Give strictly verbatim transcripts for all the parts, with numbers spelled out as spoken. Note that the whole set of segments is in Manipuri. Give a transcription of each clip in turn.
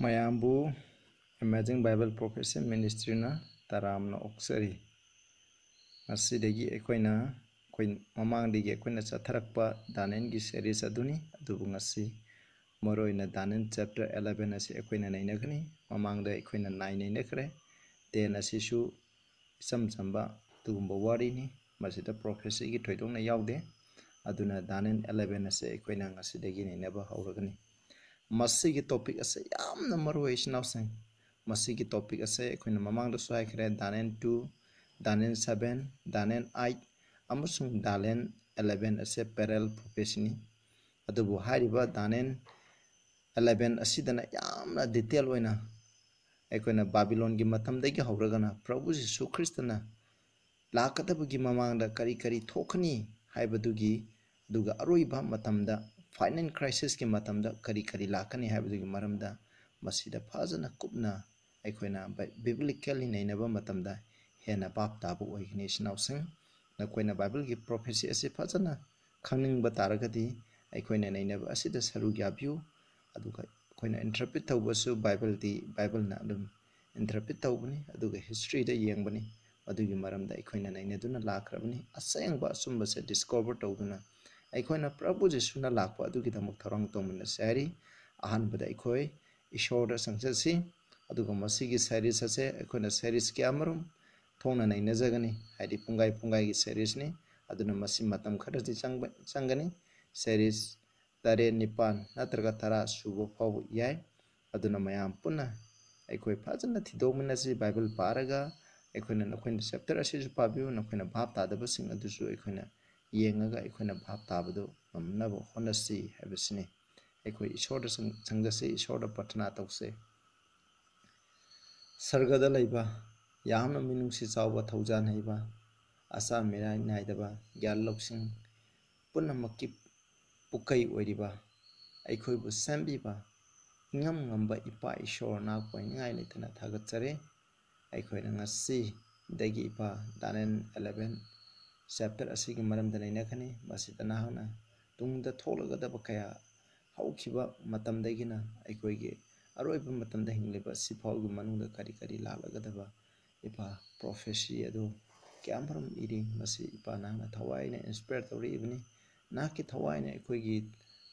ꯃꯌꯥꯝꯕꯨ Amazing Bible Prophecy Ministryꯅ ꯇꯔꯥꯝꯅ ꯑꯣꯛꯆꯔꯤ꯫ ꯉꯁꯤꯗꯒꯤ ꯑꯩꯈꯣꯏꯅ, ꯑꯩꯈꯣꯏ ꯃꯃꯥꯡꯗꯒꯤ ꯑꯩꯈꯣꯏꯅ ꯆꯠꯊꯔꯛꯄ ꯗꯥꯅꯤꯌꯦꯜꯒꯤ series ꯑꯗꯨꯅꯤ꯫ ꯑꯗꯨꯕꯨ ꯉꯁꯤ ꯃꯔꯨꯑꯣꯏꯅ ꯗꯥꯅꯤꯌꯦꯜ chapter eleven ꯑꯁꯤ ꯑꯩꯈꯣꯏꯅ ꯅꯩꯅꯒꯅꯤ꯫ ꯃꯃꯥꯡꯗ ꯑꯩꯈꯣꯏꯅ nine ꯅꯩꯅꯈ꯭ꯔꯦ꯫ Ten ꯑꯁꯤꯁꯨ ꯏꯆꯝ ꯆꯝꯕ ꯑꯗꯨꯒꯨꯝꯕ ꯋꯥꯔꯤꯅꯤ꯫ ꯃꯁꯤꯗ prophecyꯒꯤ ꯊꯣꯏꯗꯣꯛꯅ ꯌꯥꯎꯗꯦ꯫ ꯑꯗꯨꯅ ꯗꯥꯅꯤꯌꯦꯜ eleven ꯑꯁꯤ ꯑꯩꯈꯣꯏꯅ ꯉꯁꯤꯗꯒꯤ ꯅꯩꯅꯕ ꯍꯧꯔꯒꯅꯤ꯫ ꯃꯁꯤꯒꯤ topic ꯑꯁꯤ ꯌꯥꯝꯅ ꯃꯔꯨ ꯑꯣꯏ, ꯏꯆꯤꯟ ꯏꯅꯥꯎꯁꯤꯡ꯫ ꯃꯁꯤꯒꯤ topic ꯑꯁꯤ ꯑꯩꯈꯣꯏꯅ ꯃꯃꯥꯡꯗꯁꯨ ꯍꯥꯏꯈ꯭ꯔꯦ, Daniel two, Daniel seven, Daniel eight ꯑꯃꯁꯨꯡ ꯗꯥꯅꯤꯌꯦꯜ eleven ꯑꯁꯤ parallel prophecyꯅꯤ꯫ ꯑꯗꯨꯕꯨ ꯍꯥꯏꯔꯤꯕ ꯗꯥꯅꯤꯌꯦꯜ eleven ꯑꯁꯤꯗꯅ ꯌꯥꯝꯅ detail ꯑꯣꯏꯅ ꯑꯩꯈꯣꯏꯅ ꯕꯥꯕꯤꯂꯣꯟꯒꯤ ꯃꯇꯝꯗꯒꯤ ꯍꯧꯔꯒꯅ ꯄ꯭ꯔꯚꯨ ꯖꯤꯁꯨ ꯈ꯭ꯔꯤꯁꯇꯅ ꯂꯥꯛꯀꯗꯕꯒꯤ ꯃꯃꯥꯡꯗ ꯀꯔꯤ ꯀꯔꯤ ꯊꯣꯛꯀꯅꯤ ꯍꯥꯏꯕꯗꯨꯒꯤ, ꯑꯗꯨꯒ ꯑꯔꯣꯏꯕ ꯃꯇꯝꯗ final crisisꯀꯤ ꯃꯇꯝꯗ ꯀꯔꯤ ꯀꯔꯤ ꯂꯥꯛꯀꯅꯤ ꯍꯥꯏꯕꯗꯨꯒꯤ ꯃꯔꯝꯗ ꯃꯁꯤꯗ ꯐꯖꯅ ꯀꯨꯞꯅ ꯑꯩꯈꯣꯏꯅ ꯕꯥꯏ-, biblically ꯅꯩꯅꯕ ꯃꯇꯝꯗ ꯍꯦꯟꯅ ꯚꯥꯞ ꯇꯥꯕ ꯑꯣꯏꯒꯅꯤ, ꯏꯆꯤꯟ ꯏꯅꯥꯎꯁꯤꯡ꯫ ꯅꯈꯣꯏꯅ ꯕꯥꯏꯕꯜꯒꯤ prophecy ꯑꯁꯤ ꯐꯖꯅ ꯈꯪꯅꯤꯡꯕ ꯇꯥꯔꯒꯗꯤ ꯑꯩꯈꯣꯏꯅ ꯅꯩꯅꯕ ꯑꯁꯤꯗ ꯁꯔꯨꯛ ꯌꯥꯕꯤꯌꯨ꯫ ꯑꯗꯨꯒ ꯑꯩꯈꯣꯏꯅ interpret ꯇꯧꯕꯁꯨ ꯕꯥꯏꯕꯜꯗꯤ ꯕꯥꯏꯕꯜꯅ ꯑꯗꯨꯝ interpret ꯇꯧꯕꯅꯤ, ꯑꯗꯨꯒ historyꯗ ꯌꯦꯡꯕꯅꯤ꯫ ꯃꯗꯨꯒꯤ ꯃꯔꯝꯗ ꯑꯩꯈꯣꯏꯅ ꯅꯩꯅꯗꯨꯅ ꯂꯥꯛꯈ꯭ꯔꯕꯅꯤ꯫ ꯑꯁꯦꯡꯕ ꯑꯆꯨꯝꯕꯁꯦ discover ꯇꯧꯗꯨꯅ ꯑꯩꯈꯣꯏꯅ ꯄ꯭ꯔꯚꯨ ꯖꯤꯁꯨꯅ ꯂꯥꯛꯄ ꯑꯗꯨꯒꯤꯗꯃꯛ ꯊꯧꯔꯥꯡ ꯇꯧꯃꯤꯟꯅꯁꯦ ꯍꯥꯏꯔꯤ꯫ ꯑꯍꯥꯟꯕꯗ ꯑꯩꯈꯣꯏ ꯏꯁꯣꯔꯗ ꯆꯪꯖꯁꯤ꯫ ꯑꯗꯨꯒ ꯃꯁꯤꯒꯤ series ꯑꯁꯦ ꯑꯩꯈꯣꯏꯅ series ꯀꯌꯥꯃꯔꯨꯝ ꯊꯣꯛꯅ ꯅꯩꯅꯖꯒꯅꯤ, ꯍꯥꯏꯗꯤ ꯄꯨꯡꯒꯥꯏ ꯄꯨꯡꯒꯥꯏꯒꯤ seriesꯅꯤ꯫ ꯑꯗꯨꯅ ꯃꯁꯤ ꯃꯇꯝ ꯈꯔꯗꯤ ꯆꯪꯕ, ꯆꯪꯒꯅꯤ꯫ Series ꯇꯔꯦꯠ, ꯅꯤꯄꯥꯟ ꯅꯠꯇ꯭ꯔꯒ ꯇꯔꯥ ꯁꯨꯕ ꯐꯥꯎꯕ ꯌꯥꯏ꯫ ꯑꯗꯨꯅ ꯃꯌꯥꯝ ꯄꯨꯟꯅ ꯑꯩꯈꯣꯏ ꯐꯖꯅ ꯊꯤꯗꯣꯛꯃꯤꯟꯅꯁꯤ꯫ ꯕꯥꯏꯕꯜ ꯄꯥꯔꯒ ꯑꯩꯈꯣꯏꯅ, ꯅꯈꯣꯏꯅ chapter ꯑꯁꯤꯁꯨ ꯄꯥꯕꯤꯌꯨ, ꯅꯈꯣꯏꯅ ꯚꯥꯞ ꯇꯥꯗꯕꯁꯤꯡ ꯑꯗꯨꯁꯨ ꯑꯩꯈꯣꯏꯅ ꯌꯦꯡꯉꯒ ꯑꯩꯈꯣꯏꯅ ꯚꯥꯞ ꯇꯥꯕꯗꯨ ꯉꯝꯅꯕ ꯍꯣꯠꯅꯁꯤ ꯍꯥꯏꯕꯁꯤꯅꯤ꯫ ꯑꯩꯈꯣꯏ ꯏꯁꯣꯔꯗ ꯆꯪ-, ꯆꯪꯖꯁꯤ, ꯏꯁꯣꯔꯗ ꯄ꯭ꯔꯊꯅꯥ ꯇꯧꯁꯤ꯫ ꯁꯔꯒꯗ ꯂꯩꯕ, ꯌꯥꯝꯅ ꯃꯤꯅꯨꯡꯁꯤ ꯆꯥꯎꯕ, ꯊꯧꯖꯥꯜ ꯍꯩꯕ, ꯑꯆꯥ ꯃꯤꯔꯥꯏ ꯅꯥꯏꯗꯕ, ꯒ꯭ꯌꯥꯟ ꯂꯧꯁꯤꯡ ꯄꯨꯝꯅꯃꯛꯀꯤ ꯄꯨꯀꯩ ꯑꯣꯏꯔꯤꯕ, ꯑꯩꯈꯣꯏꯕꯨ ꯁꯦꯝꯕꯤꯕ, ꯏꯉꯝ ꯉꯝꯕ ꯏꯄꯥ ꯏꯁꯣꯔ ꯅꯅꯥꯛꯄꯨ ꯍꯥꯏꯅꯤꯡꯉꯥꯏ ꯂꯩꯇꯅ ꯊꯥꯒꯠꯆꯔꯤ꯫ ꯑꯩꯈꯣꯏꯅ ꯉꯁꯤꯗꯒꯤ ꯏꯄꯥ ꯗꯥꯅꯤꯌꯦꯜ eleven chapter ꯑꯁꯤꯒꯤ ꯃꯔꯝꯗ ꯅꯩꯅꯒꯅꯤ꯫ ꯃꯁꯤꯗ ꯅꯍꯥꯛꯅ ꯇꯨꯡꯗ ꯊꯣꯛꯂꯒꯗꯕ ꯀꯌꯥ, ꯍꯧꯈꯤꯕ ꯃꯇꯝꯗꯒꯤꯅ ꯑꯩꯈꯣꯏꯒꯤ ꯑꯔꯣꯏꯕ ꯃꯇꯝꯗ ꯍꯤꯡꯂꯤꯕ ꯑꯁꯤ ꯐꯥꯎꯒꯤ ꯃꯅꯨꯡꯗ ꯀꯔꯤ ꯀꯔꯤ ꯂꯥꯛꯂꯒꯗꯕ ꯏꯄꯥ ꯄ꯭ꯔꯣꯐꯦꯁꯤ ꯑꯗꯨ ꯀꯌꯥꯃꯔꯨꯝ ꯏꯔꯤ꯫ ꯃꯁꯤ ꯏꯄꯥ ꯅꯍꯥꯛꯅ ꯊꯋꯥꯏꯅ ꯏꯟꯁꯄꯌꯔ ꯇꯧꯔꯛꯏꯕꯅꯤ꯫ ꯅꯍꯥꯛꯀꯤ ꯊꯋꯥꯏꯅ ꯑꯩꯈꯣꯏꯒꯤ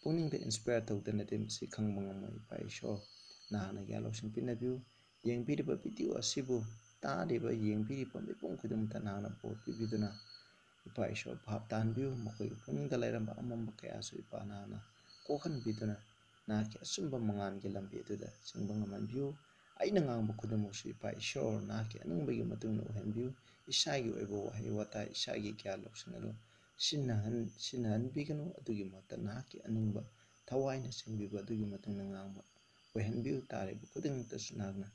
ꯄꯨꯛꯅꯤꯡꯗ ꯏꯟꯁꯄꯌꯔ ꯇꯧꯗꯅꯗꯤ ꯃꯁꯤ ꯈꯪꯕ ꯉꯝꯃꯣꯏ꯫ ꯏꯄꯥ ꯏꯁꯣꯔ, ꯅꯍꯥꯛꯅ ꯒ꯭ꯌꯥꯟ ꯂꯧꯁꯤꯡ ꯄꯤꯅꯕꯤꯌꯨ꯫ ꯌꯦꯡꯕꯤꯔꯤꯕ ꯚꯤꯗꯤꯑꯣ ꯑꯁꯤꯕꯨ ꯇꯥꯔꯤꯕ, ꯌꯦꯡꯕꯤꯔꯤꯕ ꯃꯤꯄꯨꯝ ꯈꯨꯗꯤꯡꯃꯛꯇ ꯅꯍꯥꯛꯅ ꯕꯣꯔ ꯄꯤꯕꯤꯗꯨꯅ, ꯏꯄꯥ ꯏꯁꯣꯔ, ꯚꯥꯞ ꯇꯥꯍꯟꯕꯤꯌꯨ꯫ ꯃꯈꯣꯏꯒꯤ ꯄꯨꯛꯅꯤꯡꯗ ꯂꯩꯔꯝꯕ ꯑꯃꯝꯕ ꯀꯌꯥꯁꯨ ꯏꯄꯥ ꯅꯍꯥꯛꯅ ꯀꯣꯛꯍꯟꯕꯤꯗꯨꯅ, ꯅꯍꯥꯛꯀꯤ ꯑꯆꯨꯝꯕ ꯃꯉꯥꯜꯒꯤ ꯂꯝꯕꯤ ꯑꯗꯨꯗ ꯆꯤꯡꯕ ꯉꯝꯍꯟꯕꯤꯌꯨ꯫ ꯑꯩꯅ ꯉꯥꯡꯕ ꯈꯨꯗꯤꯡꯃꯛꯁꯨ ꯏꯄꯥ ꯏꯁꯣꯔ ꯅꯍꯥꯛꯀꯤ ꯑꯅꯤꯡꯕꯒꯤ ꯃꯇꯨꯡ ꯏꯟꯅ ꯑꯣꯏꯍꯟꯕꯤꯌꯨ꯫ ꯏꯁꯥꯒꯤ ꯑꯣꯏꯕ ꯋꯥꯍꯩ ꯋꯥꯇꯥ, ꯏꯁꯥꯒꯤ ꯒ꯭ꯌꯥꯟ ꯂꯧꯁꯤꯡ ꯑꯗꯨ ꯁꯤꯖꯤꯟꯅꯍꯟ-, ꯁꯤꯖꯤꯟꯅꯍꯟꯕꯤꯒꯅꯨ꯫ ꯑꯗꯨꯒꯤ ꯃꯍꯨꯠꯇ ꯅꯍꯥꯛꯀꯤ ꯑꯅꯤꯡꯕ ꯊꯋꯥꯏꯅ ꯆꯤꯡꯕꯤꯕ ꯑꯗꯨꯒꯤ ꯃꯇꯨꯡ ꯏꯟꯅ ꯉꯥꯡꯕ ꯑꯣꯏꯍꯟꯕꯤꯌꯨ꯫ ꯇꯥꯔꯤꯕ ꯈꯨꯗꯤꯡꯃꯛꯇꯁꯨ ꯅꯍꯥꯛꯅ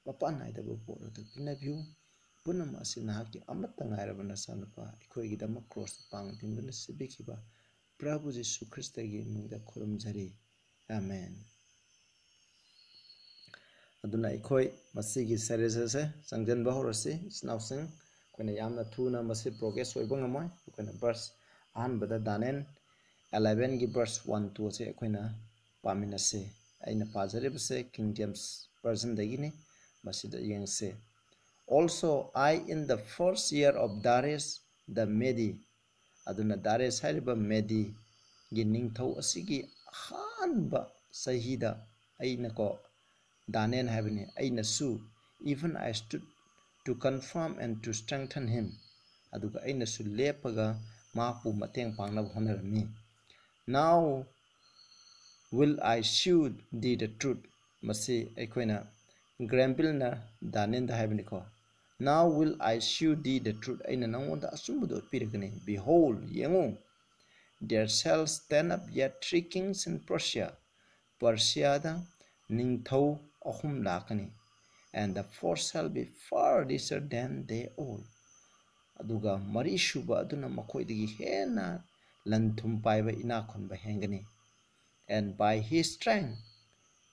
ꯃꯄꯥꯟ ꯅꯥꯏꯗꯕ ꯕꯣꯔ ꯑꯗꯨ ꯄꯤꯅꯕꯤꯌꯨ꯫ ꯄꯨꯝꯅꯃꯛ ꯑꯁꯤ ꯅꯍꯥꯛꯀꯤ ꯑꯃꯠꯇ ꯉꯥꯏꯔꯕ ꯅꯆꯥꯅꯨꯄꯥ, ꯑꯩꯈꯣꯏꯒꯤꯗꯃꯛ ꯀ꯭ꯔꯣꯁꯇ ꯄꯥꯡ ꯇꯤꯡꯗꯨꯅ ꯁꯤꯕꯤꯈꯤꯕ ꯄ꯭ꯔꯚꯨ ꯖꯤꯁꯨ ꯈ꯭ꯔꯤꯁꯇꯒꯤ ꯃꯤꯡꯗ ꯈꯨꯔꯨꯝꯖꯔꯤ꯫ ꯑꯥꯃꯦꯟ꯫ ꯑꯗꯨꯅ ꯑꯩꯈꯣꯏ ꯃꯁꯤꯒꯤ ꯁꯦꯔꯤꯁ ꯑꯁꯦ ꯆꯪꯁꯤꯟꯕ ꯍꯧꯔꯁꯤ, ꯏꯆꯤꯟ ꯏꯅꯥꯎꯁꯤꯡ꯫ ꯑꯩꯈꯣꯏꯅ ꯌꯥꯝꯅ ꯊꯨꯅ ꯃꯁꯤ ꯄ꯭ꯔꯣꯒ꯭ꯔꯦꯁ ꯑꯣꯏꯕ ꯉꯝꯃꯣꯏ꯫ ꯑꯩꯈꯣꯏꯅ ꯚꯔꯁ ꯑꯍꯥꯟꯕꯗ ꯗꯥꯅꯤꯌꯦꯜ ꯑꯦꯂꯦꯚꯦꯟꯒꯤ ꯚꯔꯁ ꯋꯥꯟ ꯇꯨ ꯑꯁꯦ ꯑꯩꯈꯣꯏꯅ ꯄꯥꯃꯤꯟꯅꯁꯤ꯫ ꯑꯩꯅ ꯄꯥꯖꯔꯤꯕꯁꯦ ꯀꯤꯡ ꯖꯦꯝꯁ ꯚꯔꯖꯟꯗꯒꯤꯅꯤ꯫ ꯃꯁꯤꯗ ꯌꯦꯡꯁꯤ꯫ "Also I in the first year of Darius the Mede," ꯑꯗꯨꯅ ꯗꯥꯔꯤꯌꯁ ꯍꯥꯏꯔꯤꯕ ꯃꯦꯗꯤꯒꯤ ꯅꯤꯡꯊꯧ ꯑꯁꯤꯒꯤ ꯑꯍꯥꯟꯕ ꯆꯍꯤꯗ ꯑꯩꯅꯀꯣ, ꯗꯥꯅꯤꯌꯦꯜ ꯍꯥꯏꯕꯅꯤ, ꯑꯩꯅꯁꯨ, "even I stood to confirm and to strengthen him," ꯑꯗꯨꯒ ꯑꯩꯅꯁꯨ ꯂꯦꯞꯄꯒ ꯃꯍꯥꯛꯄꯨ ꯃꯇꯦꯡ ꯄꯥꯡꯅꯕ ꯍꯣꯠꯅꯔꯝꯃꯤ꯫ "Now will I shew thee the truth." ꯃꯁꯤ ꯑꯩꯈꯣꯏꯅ ꯒ꯭ꯔꯦꯝꯕꯤꯜꯅ ꯗꯥꯅꯤꯌꯦꯜꯗ ꯍꯥꯏꯕꯅꯤꯀꯣ꯫ "Now will I shew thee the truth." ꯑꯩꯅ ꯅꯉꯣꯟꯗ ꯑꯆꯨꯝꯕꯗꯨ ꯎꯠꯄꯤꯔꯒꯅꯤ꯫ "Behold," ꯌꯦꯡꯉꯨ, "there shall stand up yet three kings in Persia." ꯄꯔꯁꯤꯌꯥꯗ ꯅꯤꯡꯊꯧ ꯑꯍꯨꯝ ꯂꯥꯛꯀꯅꯤ꯫ "And the fourth shall be far richer than they all." ꯑꯗꯨꯒ ꯃꯔꯤꯁꯨꯕ ꯑꯗꯨꯅ ꯃꯈꯣꯏꯗꯒꯤ ꯍꯦꯟꯅ ꯂꯟ ꯊꯨꯝ ꯄꯥꯏꯕ, ꯏꯅꯥꯛ ꯈꯨꯟꯕ ꯍꯦꯟꯒꯅꯤ꯫ "And by his strength,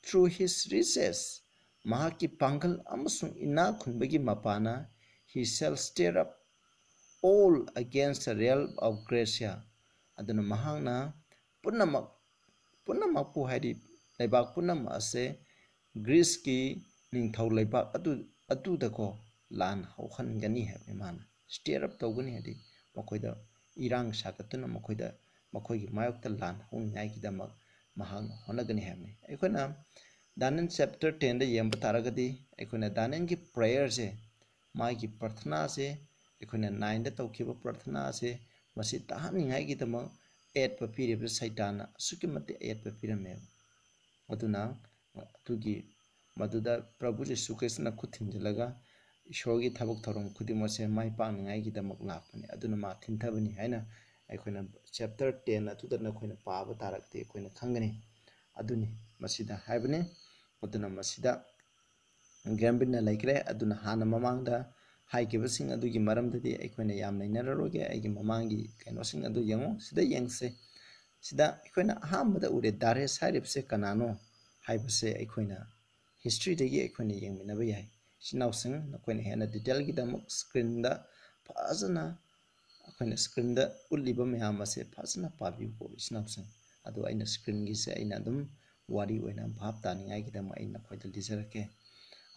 through his riches," ꯃꯍꯥꯛꯀꯤ ꯄꯥꯡꯒꯜ ꯑꯃꯁꯨꯡ ꯏꯅꯥꯛ ꯈꯨꯟꯕꯒꯤ ꯃꯄꯥꯅ, "he shall stir up all against the realm of Grecia." ꯑꯗꯨꯅ ꯃꯍꯥꯛꯅ ꯄꯨꯝꯅꯃꯛ, ꯄꯨꯝꯅꯃꯛꯄꯨ, ꯍꯥꯏꯗꯤ ꯂꯩꯕꯥꯛ ꯄꯨꯝꯅꯃꯛ ꯑꯁꯦ ꯒ꯭ꯔꯤꯁꯀꯤ ꯅꯤꯡꯊꯧ ꯂꯩꯕꯥꯛ ꯑꯗꯨ ꯑꯗꯨꯗꯀꯣ ꯂꯥꯟ ꯍꯧꯍꯟꯒꯅꯤ ꯍꯥꯏꯕꯅꯤ꯫ ꯃꯥꯅ stir up ꯇꯧꯒꯅꯤ, ꯍꯥꯏꯗꯤ ꯃꯈꯣꯏꯗ ꯏꯔꯥꯡ ꯁꯥꯒꯠꯇꯨꯅ ꯃꯈꯣꯏꯗ, ꯃꯈꯣꯏꯒꯤ ꯃꯥꯌꯣꯛꯇ ꯂꯥꯟ ꯍꯧꯅꯤꯡꯉꯥꯏꯒꯤꯗꯃꯛ ꯃꯍꯥꯛꯅ ꯍꯣꯠꯅꯒꯅꯤ ꯍꯥꯏꯕꯅꯤ꯫ ꯑꯩꯈꯣꯏꯅ ꯗꯥꯅꯤꯌꯦꯜ chapter ten ꯗ ꯌꯦꯡꯕ ꯇꯥꯔꯒꯗꯤ ꯑꯩꯈꯣꯏꯅ ꯗꯥꯅꯤꯌꯦꯜꯒꯤ prayer ꯁꯦ, ꯃꯥꯒꯤ ꯄ꯭ꯔꯊꯅꯥꯁꯦ, ꯑꯩꯈꯣꯏꯅ nine ꯗ ꯇꯧꯈꯤꯕ ꯄ꯭ꯔꯊꯅꯥꯁꯦ, ꯃꯁꯤ ꯇꯥꯍꯟꯅꯤꯡꯉꯥꯏꯒꯤꯗꯃꯛ ꯑꯌꯦꯠꯄ ꯄꯤꯔꯤꯕ ꯁꯩꯇꯥꯟꯅ ꯑꯁꯨꯛꯀꯤ ꯃꯇꯤꯛ ꯑꯌꯦꯠꯄ ꯄꯤꯔꯝꯃꯦꯕ꯫ ꯑꯗꯨꯅ ꯑꯗꯨꯒꯤ ꯃꯗꯨꯗ ꯄ꯭ꯔꯚꯨ ꯖꯤꯁꯨ ꯈ꯭ꯔꯤꯁꯇꯅ ꯈꯨꯠ ꯊꯤꯟꯖꯤꯜꯂꯒ ꯏꯁꯣꯔꯒꯤ ꯊꯕꯛ ꯊꯧꯔꯝ ꯈꯨꯗꯤꯡꯃꯛꯁꯦ ꯃꯥꯏ ꯄꯥꯛꯅꯤꯡꯉꯥꯏꯒꯤꯗꯃꯛ ꯂꯥꯛꯄꯅꯤ, ꯑꯗꯨꯅ ꯃꯥ ꯊꯤꯟꯊꯕꯅꯤ ꯍꯥꯏꯅ ꯑꯩꯈꯣꯏꯅ chapter ten ꯑꯗꯨꯗ ꯅꯈꯣꯏꯅ ꯄꯥꯕ ꯇꯥꯔꯒꯗꯤ ꯑꯩꯈꯣꯏꯅ ꯈꯪꯒꯅꯤ꯫ ꯑꯗꯨꯅꯤ ꯃꯁꯤꯗ ꯍꯥꯏꯕꯅꯤ꯫ ꯑꯗꯨꯅ ꯃꯁꯤꯗ ꯒ꯭ꯔꯦꯝꯕꯤꯟꯅ ꯂꯩꯈ꯭ꯔꯦ꯫ ꯑꯗꯨꯅ ꯍꯥꯟꯅ ꯃꯃꯥꯡꯗ ꯍꯥꯏꯈꯤꯕꯁꯤꯡ ꯑꯗꯨꯒꯤ ꯃꯔꯝꯗꯗꯤ ꯑꯩꯈꯣꯏꯅ ꯌꯥꯝ ꯅꯩꯅꯔꯔꯣꯏꯒꯦ꯫ ꯑꯩꯒꯤ ꯃꯃꯥꯡꯒꯤ ꯀꯩꯅꯣꯁꯤꯡ ꯑꯗꯨ ꯌꯦꯡꯉꯨ꯫ ꯁꯤꯗ ꯌꯦꯡꯁꯦ꯫ ꯁꯤꯗ ꯑꯩꯈꯣꯏꯅ ꯑꯍꯥꯟꯕꯗ ꯎꯔꯦ, ꯗꯥꯔꯦꯁ ꯍꯥꯏꯔꯤꯕꯁꯦ ꯀꯅꯥꯅꯣ ꯍꯥꯏꯕꯁꯦ ꯑꯩꯈꯣꯏꯅ history ꯗꯒꯤ ꯑꯩꯈꯣꯏꯅ ꯌꯦꯡꯃꯤꯟꯅꯕ ꯌꯥꯏ꯫ ꯏꯆꯤꯟ ꯏꯅꯥꯎꯁꯤꯡ, ꯅꯈꯣꯏꯅ ꯍꯦꯟꯅ detail ꯒꯤꯗꯃꯛ screen ꯗ ꯐꯖꯅ ꯑꯩꯈꯣꯏꯅ screen ꯗ ꯎꯠꯂꯤꯕ ꯃꯌꯥꯝ ꯑꯁꯦ ꯐꯖꯅ ꯄꯥꯕꯤꯌꯨꯀꯣ ꯏꯆꯤꯟ ꯏꯅꯥꯎꯁꯤꯡ꯫ ꯑꯗꯣ ꯑꯩꯅ screen ꯒꯤꯁꯦ ꯑꯩꯅ ꯑꯗꯨꯝ ꯋꯥꯔꯤ ꯑꯣꯏꯅ ꯚꯥꯞ ꯇꯥꯅꯤꯡꯉꯥꯏꯒꯤꯗꯃꯛ ꯑꯩ ꯅꯈꯣꯏꯗ ꯂꯤꯖꯔꯛꯀꯦ꯫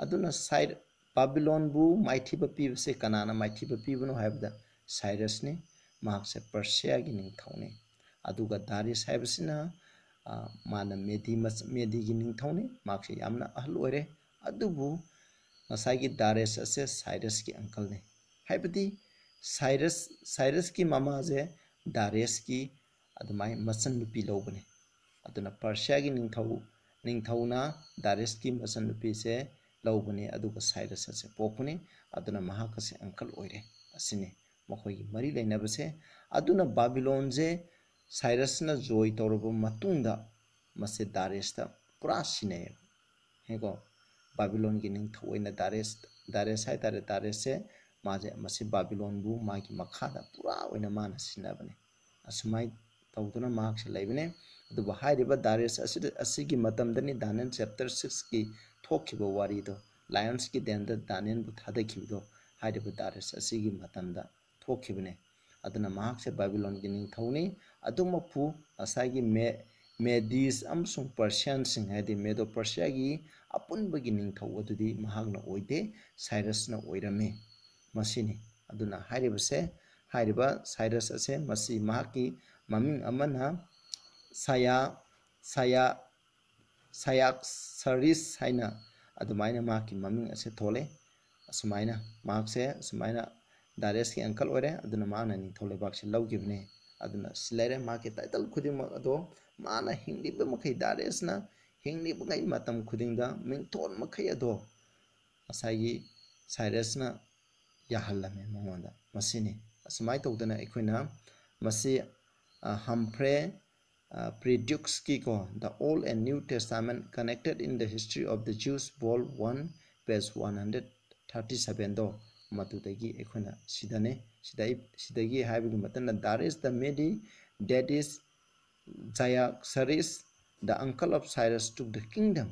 ꯑꯗꯨꯅ ꯁꯥꯏ-, ꯕꯥꯕꯤꯂꯣꯟꯕꯨ ꯃꯥꯏꯊꯤꯕ ꯄꯤꯕꯁꯦ ꯀꯅꯥꯅ ꯃꯥꯏꯊꯤꯕ ꯄꯤꯕꯅꯣ ꯍꯥꯏꯕꯗ ꯁꯥꯏꯔꯁꯅꯤ꯫ ꯃꯍꯥꯛꯁꯦ ꯄꯔꯁꯤꯌꯥꯒꯤ ꯅꯤꯡꯊꯧꯅꯤ꯫ ꯑꯗꯨꯒ ꯗꯥꯔꯤꯁ ꯍꯥꯏꯕꯁꯤꯅ, ꯑ, ꯃꯥꯅ ꯃꯦꯗꯤ ꯃꯆ-, ꯃꯦꯗꯤꯒꯤ ꯅꯤꯡꯊꯧꯅꯤ꯫ ꯃꯍꯥꯛꯁꯦ ꯌꯥꯝꯅ ꯑꯍꯜ ꯑꯣꯏꯔꯦ꯫ ꯑꯗꯨꯕꯨ ꯉꯁꯥꯏꯒꯤ ꯗꯥꯔꯦꯁ ꯑꯁꯦ ꯁꯥꯏꯔꯁꯀꯤ uncle ꯅꯤ꯫ ꯍꯥꯏꯕꯗꯤ ꯁꯥꯏꯔꯁ, ꯁꯥꯏꯔꯁꯀꯤ ꯃꯃꯥꯁꯦ ꯗꯥꯔꯦꯁꯀꯤ ꯑꯗꯨꯃꯥꯏꯅ ꯃꯆꯟꯅꯨꯄꯤ ꯂꯧꯕꯅꯤ꯫ ꯑꯗꯨꯅ ꯄꯔꯁꯤꯌꯥꯒꯤ ꯅꯤꯡꯊꯧ, ꯅꯤꯡꯊꯧꯅ ꯗꯥꯔꯦꯁꯀꯤ ꯃꯆꯟꯅꯨꯄꯤꯁꯦ ꯂꯧꯕꯅꯤ, ꯑꯗꯨꯒ ꯁꯥꯏꯔꯁ ꯑꯁꯦ ꯄꯣꯛꯄꯅꯤ꯫ ꯑꯗꯨꯅ ꯃꯍꯥꯛ ꯑꯁꯦ uncle ꯑꯣꯏꯔꯦ꯫ ꯑꯁꯤꯅꯤ ꯃꯈꯣꯏꯒꯤ ꯃꯔꯤ ꯂꯩꯅꯕꯁꯦ꯫ ꯑꯗꯨꯅ ꯕꯥꯕꯤꯂꯣꯟꯁꯦ ꯁꯥꯏꯔꯁꯅ ꯖꯣꯏ ꯇꯧꯔꯕ ꯃꯇꯨꯡꯗ ꯃꯁꯦ ꯗꯥꯔꯦꯁꯇ ꯄꯨꯔꯥ ꯁꯤꯟꯅꯩꯌꯦꯕ꯫ ꯍꯦꯀꯣ, ꯕꯥꯕꯤꯂꯣꯟꯒꯤ ꯅꯤꯡꯊꯧ ꯑꯣꯏꯅ ꯗꯥꯔꯦꯁ, ꯗꯥꯔꯦꯁ ꯍꯥꯏꯇꯥꯔꯦ, ꯗꯥꯔꯦꯁꯁꯦ ꯃꯥꯁꯦ ꯃꯁꯤ ꯕꯥꯕꯤꯂꯣꯟꯕꯨ ꯃꯥꯒꯤ ꯃꯈꯥꯗ ꯄꯨꯔꯥ ꯑꯣꯏꯅ ꯃꯥꯅ ꯁꯤꯟꯅꯕꯅꯦ꯫ ꯑꯁꯨꯃꯥꯏꯅ ꯇꯧꯗꯨꯅ ꯃꯍꯥꯛꯁꯦ ꯂꯩꯕꯅꯦ꯫ ꯑꯗꯨꯕꯨ ꯍꯥꯏꯔꯤꯕ ꯗꯥꯔꯦꯁ ꯑꯁꯤꯗ, ꯑꯁꯤꯒꯤ ꯃꯇꯝꯗꯅꯤ ꯗꯥꯅꯤꯌꯦꯜ chapter six ꯀꯤ ꯊꯣꯛꯈꯤꯕ ꯋꯥꯔꯤꯗꯣ, lions ꯀꯤ ꯗꯦꯟꯗ ꯗꯥꯅꯤꯌꯦꯜꯕꯨ ꯊꯥꯗꯈꯤꯕꯗꯣ, ꯍꯥꯏꯔꯤꯕ ꯗꯥꯔꯦꯁ ꯑꯁꯤꯒꯤ ꯃꯇꯝꯗ ꯊꯣꯛꯈꯤꯕꯅꯦ꯫ ꯑꯗꯨꯅ ꯃꯍꯥꯛꯁꯦ ꯕꯥꯕꯤꯂꯣꯟꯒꯤ ꯅꯤꯡꯊꯧꯅꯤ꯫ ꯑꯗꯨꯃꯛꯄꯨ ꯉꯁꯥꯏꯒꯤ ꯃꯦ-, ꯃꯦꯗꯤꯁ ꯑꯃꯁꯨꯡ ꯄꯔꯁꯤꯌꯥꯟꯁꯤꯡ, ꯍꯥꯏꯗꯤ ꯃꯦꯗꯣ ꯄꯔꯁꯤꯌꯥꯒꯤ ꯑꯄꯨꯟꯕꯒꯤ ꯅꯤꯡꯊꯧ ꯑꯗꯨꯗꯤ ꯃꯍꯥꯛꯅ ꯑꯣꯏꯗꯦ, ꯁꯥꯏꯔꯁꯅ ꯑꯣꯏꯔꯝꯃꯤ꯫ ꯃꯁꯤꯅꯤ꯫ ꯑꯗꯨꯅ ꯍꯥꯏꯔꯤꯕꯁꯦ, ꯍꯥꯏꯔꯤꯕ ꯁꯥꯏꯔꯁ ꯑꯁꯦ, ꯃꯁꯤ ꯃꯍꯥꯛꯀꯤ ꯃꯃꯤꯡ ꯑꯃꯅ ꯁꯌꯥ ꯁꯌꯥ ꯁꯌꯥꯛꯁꯔꯤꯁ ꯍꯥꯏꯅ ꯑꯗꯨꯃꯥꯏꯅ ꯃꯍꯥꯛꯀꯤ ꯃꯃꯤꯡ ꯑꯁꯦ ꯊꯣꯜꯂꯦ꯫ ꯑꯁꯨꯃꯥꯏꯅ ꯃꯍꯥꯛꯁꯦ ꯑꯁꯨꯃꯥꯏꯅ ꯗꯥꯔꯤꯌꯁꯀꯤ ꯑꯪꯀꯜ ꯑꯣꯏꯔꯦ, ꯑꯗꯨꯅ ꯃꯥꯅ ꯅꯤꯡꯊꯧ ꯂꯩꯕꯥꯛꯁꯦ ꯂꯧꯈꯤꯕꯅꯦ꯫ ꯑꯗꯨꯅ ꯁꯤ ꯂꯩꯔꯦ, ꯃꯍꯥꯛꯀꯤ ꯇꯥꯏꯇꯜ ꯈꯨꯗꯤꯡꯃꯛ ꯑꯗꯣ ꯃꯥꯅ ꯍꯤꯡꯂꯤꯕ ꯃꯈꯩ, ꯗꯥꯔꯤꯌꯁꯅ ꯍꯤꯡꯂꯤꯕꯉꯩ ꯃꯇꯝ ꯈꯨꯗꯤꯡꯗ ꯃꯤꯡꯊꯣꯜ ꯃꯈꯩ ꯑꯗꯣ ꯉꯁꯥꯏꯒꯤ ꯁꯥꯏꯔꯁꯅ ꯌꯥꯍꯜꯂꯝꯃꯦ ꯃꯉꯣꯟꯗ꯫ ꯃꯁꯤꯅꯤ꯫ ꯑꯁꯨꯃꯥꯏꯅ ꯇꯧꯗꯅ ꯑꯩꯈꯣꯏꯅ ꯃꯁꯤ, ꯑ, ꯍꯝꯐ꯭ꯔꯦ, ꯑ, ꯄ꯭ꯔꯤꯗ꯭ꯌꯨꯛꯁꯀꯤꯀꯣ, The Old and New Testament Connected in the History of the Jews, Vol. One, page one hundred thirty seven ꯗꯣ, ꯃꯗꯨꯗꯒꯤ ꯑꯩꯈꯣꯏꯅ ꯁꯤꯗꯅꯦ, ꯁꯤꯗꯩ, ꯁꯤꯗꯒꯤ ꯍꯥꯏꯕꯒꯤ ꯃꯇꯝꯗ, Darius the Mede, that is Xerxes, the uncle of Cyrus, took the kingdom,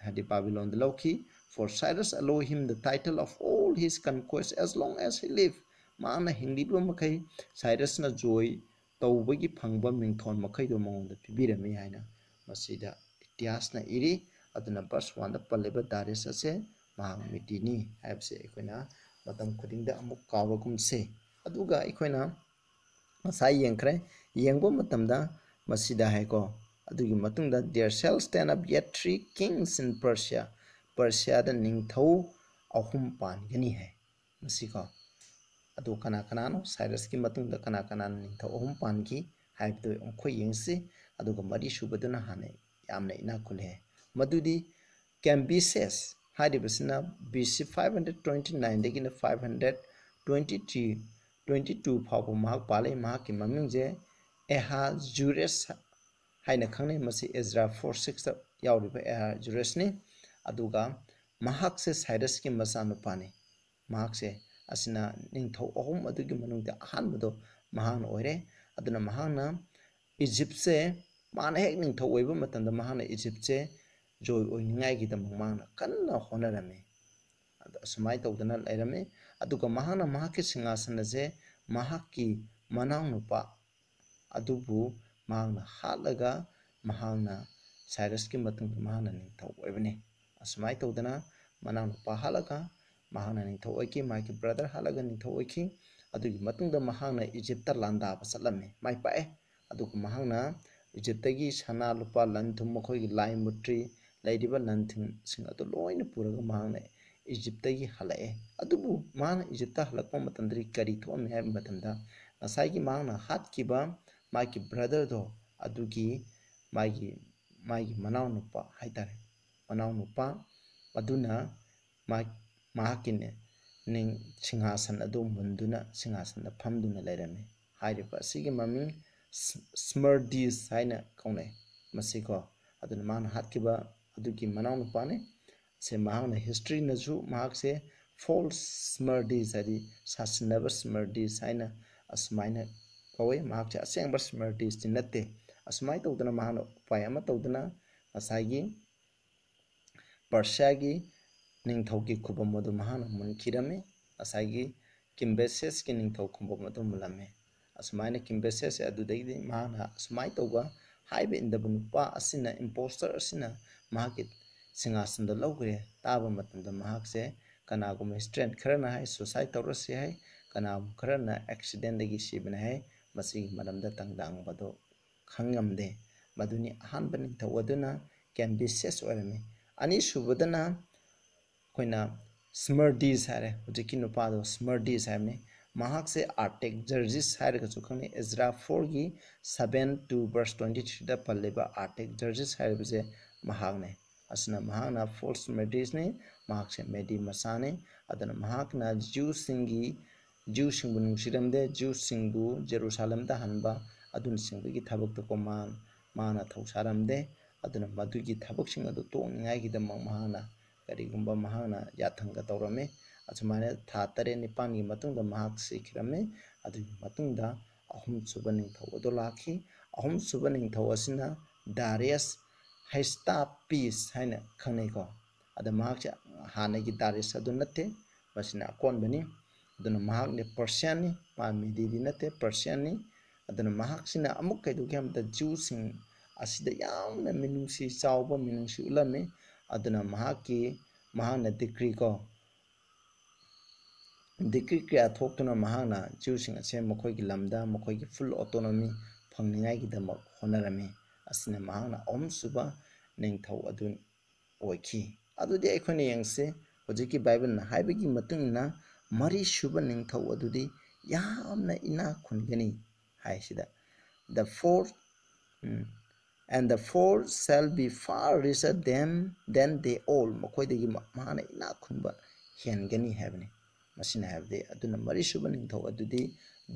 ꯍꯥꯏꯗꯤ ꯕꯥꯕꯤꯂꯣꯟꯗ ꯂꯧꯈꯤ꯫ For Cyrus allowed him the title of all his conquests as long as he lived. ꯃꯥꯅ ꯍꯤꯡꯂꯤꯕ ꯃꯈꯩ ꯁꯥꯏꯔꯁꯅ ꯖꯣꯏ ꯇꯧꯕꯒꯤ ꯐꯪꯕ ꯃꯤꯡꯊꯣꯜ ꯃꯈꯩꯗꯣ ꯃꯉꯣꯟꯗ ꯄꯤꯕꯤꯔꯝꯃꯤ ꯍꯥꯏꯅ ꯃꯁꯤꯗ ꯏꯇꯤꯍꯥꯁꯅ ꯏꯔꯤ꯫ ꯑꯗꯨꯅ verse one ꯗ ꯄꯜꯂꯤꯕ ꯗꯥꯔꯤꯌꯁ ꯑꯁꯦ ꯃꯍꯥꯛ ꯃꯤꯗꯤꯅꯤ ꯍꯥꯏꯕꯁꯦ ꯑꯩꯈꯣꯏꯅ ꯃꯇꯝ ꯈꯨꯗꯤꯡꯗ ꯑꯃꯨꯛ ꯀꯥꯎꯔꯒꯨꯝꯁꯦ꯫ ꯑꯗꯨꯒ ꯑꯩꯈꯣꯏꯅ ꯉꯁꯥꯏ ꯌꯦꯡꯈ꯭ꯔꯦ꯫ ꯌꯦꯡꯕ ꯃꯇꯝꯗ ꯃꯁꯤꯗ ꯍꯥꯏꯀꯣ, ꯑꯗꯨꯒꯤ ꯃꯇꯨꯡꯗ, "There shall stand up yet three kings in Persia." ꯄꯔꯁꯤꯌꯥꯗ ꯅꯤꯡꯊꯧ ꯑꯍꯨꯝ ꯄꯥꯟꯒꯅꯤ ꯍꯥꯏ꯫ ꯃꯁꯤꯀꯣ, ꯑꯗꯨ ꯀꯅꯥ ꯀꯅꯥꯅꯣ? ꯁꯥꯏꯔꯁꯀꯤ ꯃꯇꯨꯡꯗ ꯀꯅꯥ ꯀꯅꯥꯅ ꯅꯤꯡꯊꯧ ꯑꯍꯨꯝ ꯄꯥꯟꯈꯤ ꯍꯥꯏꯕꯗꯨ ꯑꯩꯈꯣꯏ ꯌꯦꯡꯁꯤ꯫ ꯑꯗꯨꯒ ꯃꯔꯤꯁꯨꯕꯗꯨꯅ ꯍꯥꯟꯅ ꯌꯥꯝꯅ ꯏꯅꯥꯛ ꯈꯨꯜꯂꯦ ꯍꯥꯏ꯫ ꯃꯗꯨꯗꯤ ꯀꯦꯝꯕꯤꯁꯦꯁ ꯍꯥꯏꯔꯤꯕꯁꯤꯅ B C five hundred twenty nine ꯗꯒꯤꯅ five hundred twenty three, twenty two ꯐꯥꯎꯕ ꯃꯍꯥꯛ ꯄꯥꯜꯂꯤ꯫ ꯃꯍꯥꯛꯀꯤ ꯃꯃꯤꯡꯁꯦ ꯑꯦꯍꯥꯖꯨꯔꯦꯁ ꯍꯥꯏꯅ ꯈꯪꯅꯩ꯫ ꯃꯁꯤ ꯑꯦꯖ꯭ꯔꯥ four six ꯇ ꯌꯥꯎꯔꯤꯕ ꯑꯦꯍꯥꯖꯨꯔꯦꯁꯅꯤ꯫ ꯑꯗꯨꯒ ꯃꯍꯥꯛꯁꯦ ꯁꯥꯏꯔꯁꯀꯤ ꯃꯆꯥꯅꯨꯄꯥꯅꯤ꯫ ꯃꯍꯥꯛꯁꯦ ꯑꯁꯤꯅ ꯅꯤꯡꯊꯧ ꯑꯍꯨꯝ ꯑꯗꯨꯒꯤ ꯃꯅꯨꯡꯗ ꯑꯍꯥꯟꯕꯗꯣ ꯃꯍꯥꯛꯅ ꯑꯣꯏꯔꯦ꯫ ꯑꯗꯨꯅ ꯃꯍꯥꯛꯅ ꯏꯖꯤꯞꯁꯦ, ꯃꯥꯅ ꯍꯦꯛ ꯅꯤꯡꯊꯧ ꯑꯣꯏꯕ ꯃꯇꯝꯗ ꯃꯍꯥꯛꯅ ꯏꯖꯤꯞꯁꯦ ꯖꯣꯏ ꯑꯣꯏꯅꯤꯡꯉꯥꯏꯒꯤꯗꯃꯛ ꯃꯍꯥꯛꯅ ꯀꯟꯅ ꯍꯣꯠꯅꯔꯝꯃꯤ꯫ ꯑꯗ ꯑꯁꯨꯃꯥꯏꯅ ꯇꯧꯗꯅ ꯂꯩꯔꯝꯃꯤ꯫ ꯑꯗꯨꯒ ꯃꯍꯥꯛꯅ ꯃꯍꯥꯛꯀꯤ ꯁꯤꯡꯍꯥꯁꯟ ꯑꯁꯦ ꯃꯍꯥꯛꯀꯤ ꯃꯅꯥꯎꯅꯨꯄꯥ ꯑꯗꯨꯕꯨ ꯃꯍꯥꯛꯅ ꯍꯥꯠꯂꯒ ꯃꯍꯥꯛꯅ ꯁꯥꯏꯔꯁꯀꯤ ꯃꯇꯨꯡꯗ ꯃꯍꯥꯛꯅ ꯅꯤꯡꯊꯧ ꯑꯣꯏꯕꯅꯤ꯫ ꯑꯁꯨꯃꯥꯏꯅ ꯇꯧꯗꯅ ꯃꯅꯥꯎꯅꯨꯄꯥ ꯍꯥꯠꯂꯒ ꯃꯍꯥꯛꯅ ꯅꯤꯡꯊꯧ ꯑꯣꯏꯈꯤ, ꯃꯥꯒꯤ brother ꯍꯥꯠꯂꯒ ꯅꯤꯡꯊꯧ ꯑꯣꯏꯈꯤ꯫ ꯑꯗꯨꯒꯤ ꯃꯇꯨꯡꯗ ꯃꯍꯥꯛꯅ ꯏꯖꯤꯞꯇ ꯂꯥꯟꯗꯥꯕ ꯆꯠꯂꯝꯃꯤ, ꯃꯥꯏ ꯄꯥꯛꯑꯦ꯫ ꯑꯗꯨꯒ ꯃꯍꯥꯛꯅ ꯏꯖꯤꯞꯇꯒꯤ ꯁꯅꯥ ꯂꯨꯄꯥ ꯂꯟ ꯊꯨꯝ, ꯃꯈꯣꯏꯒꯤ ꯂꯥꯏ ꯃꯨꯇ꯭ꯔꯤ ꯂꯩꯔꯤꯕ ꯂꯟ ꯊꯨꯝꯁꯤꯡ ꯑꯗꯨ ꯂꯣꯏꯅ ꯄꯨꯔꯒ ꯃꯍꯥꯛꯅ ꯏꯖꯤꯞꯇꯒꯤ ꯍꯜꯂꯛꯑꯦ꯫ ꯑꯗꯨꯕꯨ ꯃꯍꯥꯛꯅ ꯏꯖꯤꯞꯇ ꯍꯜꯂꯛꯄ ꯃꯇꯝꯗꯗꯤ ꯀꯔꯤ ꯊꯣꯛꯑꯝꯃꯤ ꯍꯥꯏꯕ ꯃꯇꯝꯗ, ꯉꯁꯥꯏꯒꯤ ꯃꯍꯥꯛꯅ ꯍꯥꯠꯈꯤꯕ ꯃꯥꯒꯤ brotherꯗꯣ, ꯑꯗꯨꯒꯤ ꯃꯥꯒꯤ, ꯃꯥꯒꯤ ꯃꯅꯥꯎꯅꯨꯄꯥ ꯍꯥꯏꯇꯥꯔꯦ, ꯃꯅꯥꯎꯅꯨꯄꯥ ꯑꯗꯨꯅ ꯃꯥ-, ꯃꯍꯥꯛꯀꯤꯅꯦ, ꯅꯤꯡ-, ꯁꯤꯡꯍꯥꯁꯟ ꯑꯗꯨ ꯃꯨꯟꯗꯨꯅ ꯁꯤꯡꯍꯥꯁꯟꯗ ꯐꯝꯗꯨꯅ ꯂꯩꯔꯝꯃꯤ꯫ ꯍꯥꯏꯔꯤꯕ ꯑꯁꯤꯒꯤ ꯃꯃꯤꯡ ꯁ-, ꯁ꯭ꯃꯔꯗꯤꯁ ꯍꯥꯏꯅ ꯀꯧꯅꯩ ꯃꯁꯤꯀꯣ꯫ ꯑꯗꯨꯅ ꯃꯥꯅ ꯍꯥꯠꯈꯤꯕ ꯑꯗꯨꯒꯤ ꯃꯅꯥꯎꯅꯨꯄꯥꯅꯤ꯫ ꯁꯦ ꯃꯍꯥꯛꯅ historyꯅꯁꯨ ꯃꯍꯥꯛꯁꯦ false ꯁ꯭ꯃꯔꯗꯤꯁ, ꯍꯥꯏꯗꯤ ꯁꯥꯁꯤꯟꯅꯕ ꯁ꯭ꯃꯔꯗꯤꯁ ꯍꯥꯏꯅ ꯑꯁꯨꯃꯥꯏꯅ ꯀꯧꯋꯦ꯫ ꯃꯍꯥꯛꯁꯦ ꯑꯁꯦꯡꯕ ꯁ꯭ꯃꯔꯗꯤꯁꯇꯤ ꯅꯠꯇꯦ꯫ ꯑꯁꯨꯃꯥꯏꯅ ꯇꯧꯗꯅ ꯃꯍꯥꯛꯅ ꯎꯄꯥꯏ ꯑꯃ ꯇꯧꯗꯅ ꯉꯁꯥꯏꯒꯤ ꯄꯔꯁꯤꯌꯥꯒꯤ ꯅꯤꯡꯊꯧꯒꯤ ꯈꯨꯕꯝ ꯑꯗꯨ ꯃꯍꯥꯛꯅ ꯃꯨꯟꯈꯤꯔꯝꯃꯤ꯫ ꯉꯁꯥꯏꯒꯤ ꯀꯤꯝꯕꯦꯁꯦꯁꯀꯤ ꯅꯤꯡꯊꯧ ꯈꯨꯕꯝ ꯑꯗꯨ ꯃꯨꯜꯂꯝꯃꯤ꯫ ꯑꯁꯨꯃꯥꯏꯅ ꯀꯤꯝꯕꯦꯁꯦꯁꯁꯦ ꯑꯗꯨꯗꯒꯤꯗꯤ ꯃꯍꯥꯛꯅ ꯑꯁꯨꯃꯥꯏꯅ ꯇꯧꯕ ꯍꯥꯏꯕ ꯏꯟꯗꯕ ꯅꯨꯄꯥ ꯑꯁꯤꯅ, impostor ꯑꯁꯤꯅ ꯃꯍꯥꯛꯀꯤ ꯁꯤꯡꯍꯥꯁꯟꯗ ꯂꯧꯈ꯭ꯔꯦ ꯇꯥꯕ ꯃꯇꯝꯗ ꯃꯍꯥꯛꯁꯦ, ꯀꯅꯥꯒꯨꯝꯕ historian ꯈꯔꯅ ꯍꯥꯏ suicide ꯇꯧꯔꯁꯤ ꯍꯥꯏ, ꯀꯅꯥꯒꯨꯝꯕ ꯈꯔꯅ accidentꯗꯒꯤ ꯁꯤꯕꯅꯤ ꯍꯥꯏ꯫ ꯃꯁꯤꯒꯤ ꯃꯔꯝꯗ ꯇꯪꯗꯥꯡꯕꯗꯨ ꯈꯪꯉꯝꯗꯦ꯫ ꯃꯗꯨꯅꯤ ꯑꯍꯥꯟꯕ ꯅꯤꯡꯊꯧ ꯑꯗꯨꯅ ꯀꯦꯝꯕꯤꯁꯦꯁ ꯑꯣꯏꯔꯝꯃꯤ꯫ ꯑꯅꯤꯁꯨꯕꯗꯅ ꯑꯩꯈꯣꯏꯅ ꯁ꯭ꯃꯔꯗꯤꯁ ꯍꯥꯏꯔꯦ, ꯍꯧꯖꯤꯛꯀꯤ ꯅꯨꯄꯥꯗꯣ ꯁ꯭ꯃꯔꯗꯤꯁ ꯍꯥꯏꯕꯅꯤ꯫ ꯃꯍꯥꯛꯁꯦ ꯑꯥꯔꯇꯦꯛꯖꯔꯖꯤꯁ ꯍꯥꯏꯔꯒꯁꯨ ꯈꯪꯅꯩ꯫ ꯑꯦꯖ꯭ꯔꯥ fourꯒꯤ seven two verse twenty threeꯗ ꯄꯜꯂꯤꯕ ꯑꯥꯔꯇꯦꯛꯖꯔꯖꯤꯁ ꯍꯥꯏꯔꯤꯕꯁꯦ ꯃꯍꯥꯛꯅꯤ꯫ ꯑꯁꯤꯅ ꯃꯍꯥꯛꯅ false ꯃꯦꯗꯤꯁꯅꯤ꯫ ꯃꯍꯥꯛꯁꯦ ꯃꯦꯗꯤ ꯃꯆꯥꯅꯤ꯫ ꯑꯗꯨꯅ ꯃꯍꯥꯛꯅ ꯖ꯭ꯌꯨꯁꯤꯡꯒꯤ, ꯖ꯭ꯌꯨꯁꯤꯡꯕꯨ ꯅꯨꯡꯁꯤꯔꯝꯗꯦ꯫ ꯖ꯭ꯌꯨꯁꯤꯡꯕꯨ ꯖꯦꯔꯨꯁꯥꯂꯦꯝꯗ ꯍꯟꯕ ꯑꯗꯨꯅꯆꯤꯡꯕꯒꯤ ꯊꯕꯛꯇꯀꯣ ꯃꯥ-, ꯃꯥꯅ ꯊꯧꯁꯥꯔꯝꯗꯦ꯫ ꯑꯗꯨꯅ ꯃꯗꯨꯒꯤ ꯊꯕꯛꯁꯤꯡ ꯑꯗꯨ ꯇꯣꯛꯅꯤꯡꯉꯥꯏꯒꯤꯗꯃꯛ ꯃꯍꯥꯛꯅ ꯀꯔꯤꯒꯨꯝꯕ ꯃꯍꯥꯛꯅ ꯌꯥꯊꯪꯒ ꯇꯧꯔꯝꯃꯤ꯫ ꯑꯁꯨꯃꯥꯏꯅ ꯊꯥ ꯇꯔꯦꯠ ꯅꯤꯄꯥꯜꯒꯤ ꯃꯇꯨꯡꯗ ꯃꯍꯥꯛ ꯁꯤꯈꯤꯔꯝꯃꯤ꯫ ꯑꯗꯨꯒꯤ ꯃꯇꯨꯡꯗ ꯑꯍꯨꯝꯁꯨꯕ ꯅꯤꯡꯊꯧ ꯑꯗꯨ ꯂꯥꯛꯈꯤ꯫ ꯑꯍꯨꯝꯁꯨꯕ ꯅꯤꯡꯊꯧ ꯑꯁꯤꯅ ꯗꯥꯔꯤꯌꯁ ꯍꯩꯁꯇꯥꯄꯤꯁ ꯍꯥꯏꯅ ꯈꯪꯅꯩꯀꯣ꯫ ꯑꯗ ꯃꯍꯥꯛꯁꯦ ꯍꯥꯟꯅꯒꯤ ꯗꯥꯔꯤꯌꯁ ꯑꯗꯨ ꯅꯠꯇꯦ, ꯃꯁꯤꯅ ꯑꯀꯣꯟꯕꯅꯤ꯫ ꯑꯗꯨꯅ ꯃꯍꯥꯛꯅ ꯄꯔꯁꯤꯌꯥꯟꯅꯤ, ꯃꯥ ꯃꯦꯗꯤꯗꯤ ꯅꯠꯇꯦ, ꯄꯔꯁꯤꯌꯥꯟꯅꯤ꯫ ꯑꯗꯨꯅ ꯃꯍꯥꯛꯁꯤꯅ ꯑꯃꯨꯛ ꯀꯩꯗꯧꯒꯦ ꯍꯥꯏꯕꯗ ꯖ꯭ꯌꯨꯁꯤꯡ ꯑꯁꯤꯗ ꯌꯥꯝꯅ ꯃꯤꯅꯨꯡꯁꯤ ꯆꯥꯎꯕ ꯃꯤꯅꯨꯡꯁꯤ ꯎꯠꯂꯝꯃꯤ꯫ ꯑꯗꯨꯅ ꯃꯍꯥꯛꯀꯤ, ꯃꯍꯥꯛꯅ decree ꯀꯣ, decree ꯀꯌꯥ ꯊꯣꯛꯇꯨꯅ ꯃꯍꯥꯛꯅ Jewꯁꯤꯡ ꯑꯁꯦ ꯃꯈꯣꯏꯒꯤ ꯂꯝꯗ ꯃꯈꯣꯏꯒꯤ full autonomy ꯐꯪꯅꯤꯡꯉꯥꯏꯒꯤꯗꯃꯛ ꯍꯣꯠꯅꯔꯝꯃꯤ꯫ ꯑꯁꯤꯅ ꯃꯍꯥꯛꯅ ꯑꯍꯨꯝꯁꯨꯕ ꯅꯤꯡꯊꯧ ꯑꯗꯨ ꯑꯣꯏꯈꯤ꯫ ꯑꯗꯨꯗꯤ ꯑꯩꯈꯣꯏꯅ ꯌꯦꯡꯁꯤ, ꯍꯧꯖꯤꯛꯀꯤ Bibleꯅ ꯍꯥꯏꯕꯒꯤ ꯃꯇꯨꯡ ꯏꯟꯅ ꯃꯔꯤꯁꯨꯕ ꯅꯤꯡꯊꯧ ꯑꯗꯨꯗꯤ ꯌꯥꯝꯅ ꯏꯅꯥꯛ ꯈꯨꯟꯒꯅꯤ ꯍꯥꯏꯁꯤꯗ, "The fourth, um, and the fourth shall be far richer than, than they all." ꯃꯈꯣꯏꯗꯒꯤ ꯃ-, ꯃꯍꯥꯛꯅ ꯏꯅꯥꯛ ꯈꯨꯟꯕ ꯍꯦꯟꯒꯅꯤ ꯍꯥꯏꯕꯅꯤ꯫ ꯃꯁꯤꯅ ꯍꯥꯏꯕꯗꯤ, ꯑꯗꯨꯅ ꯃꯔꯤꯁꯨꯕ ꯅꯤꯡꯊꯧ ꯑꯗꯨꯗꯤ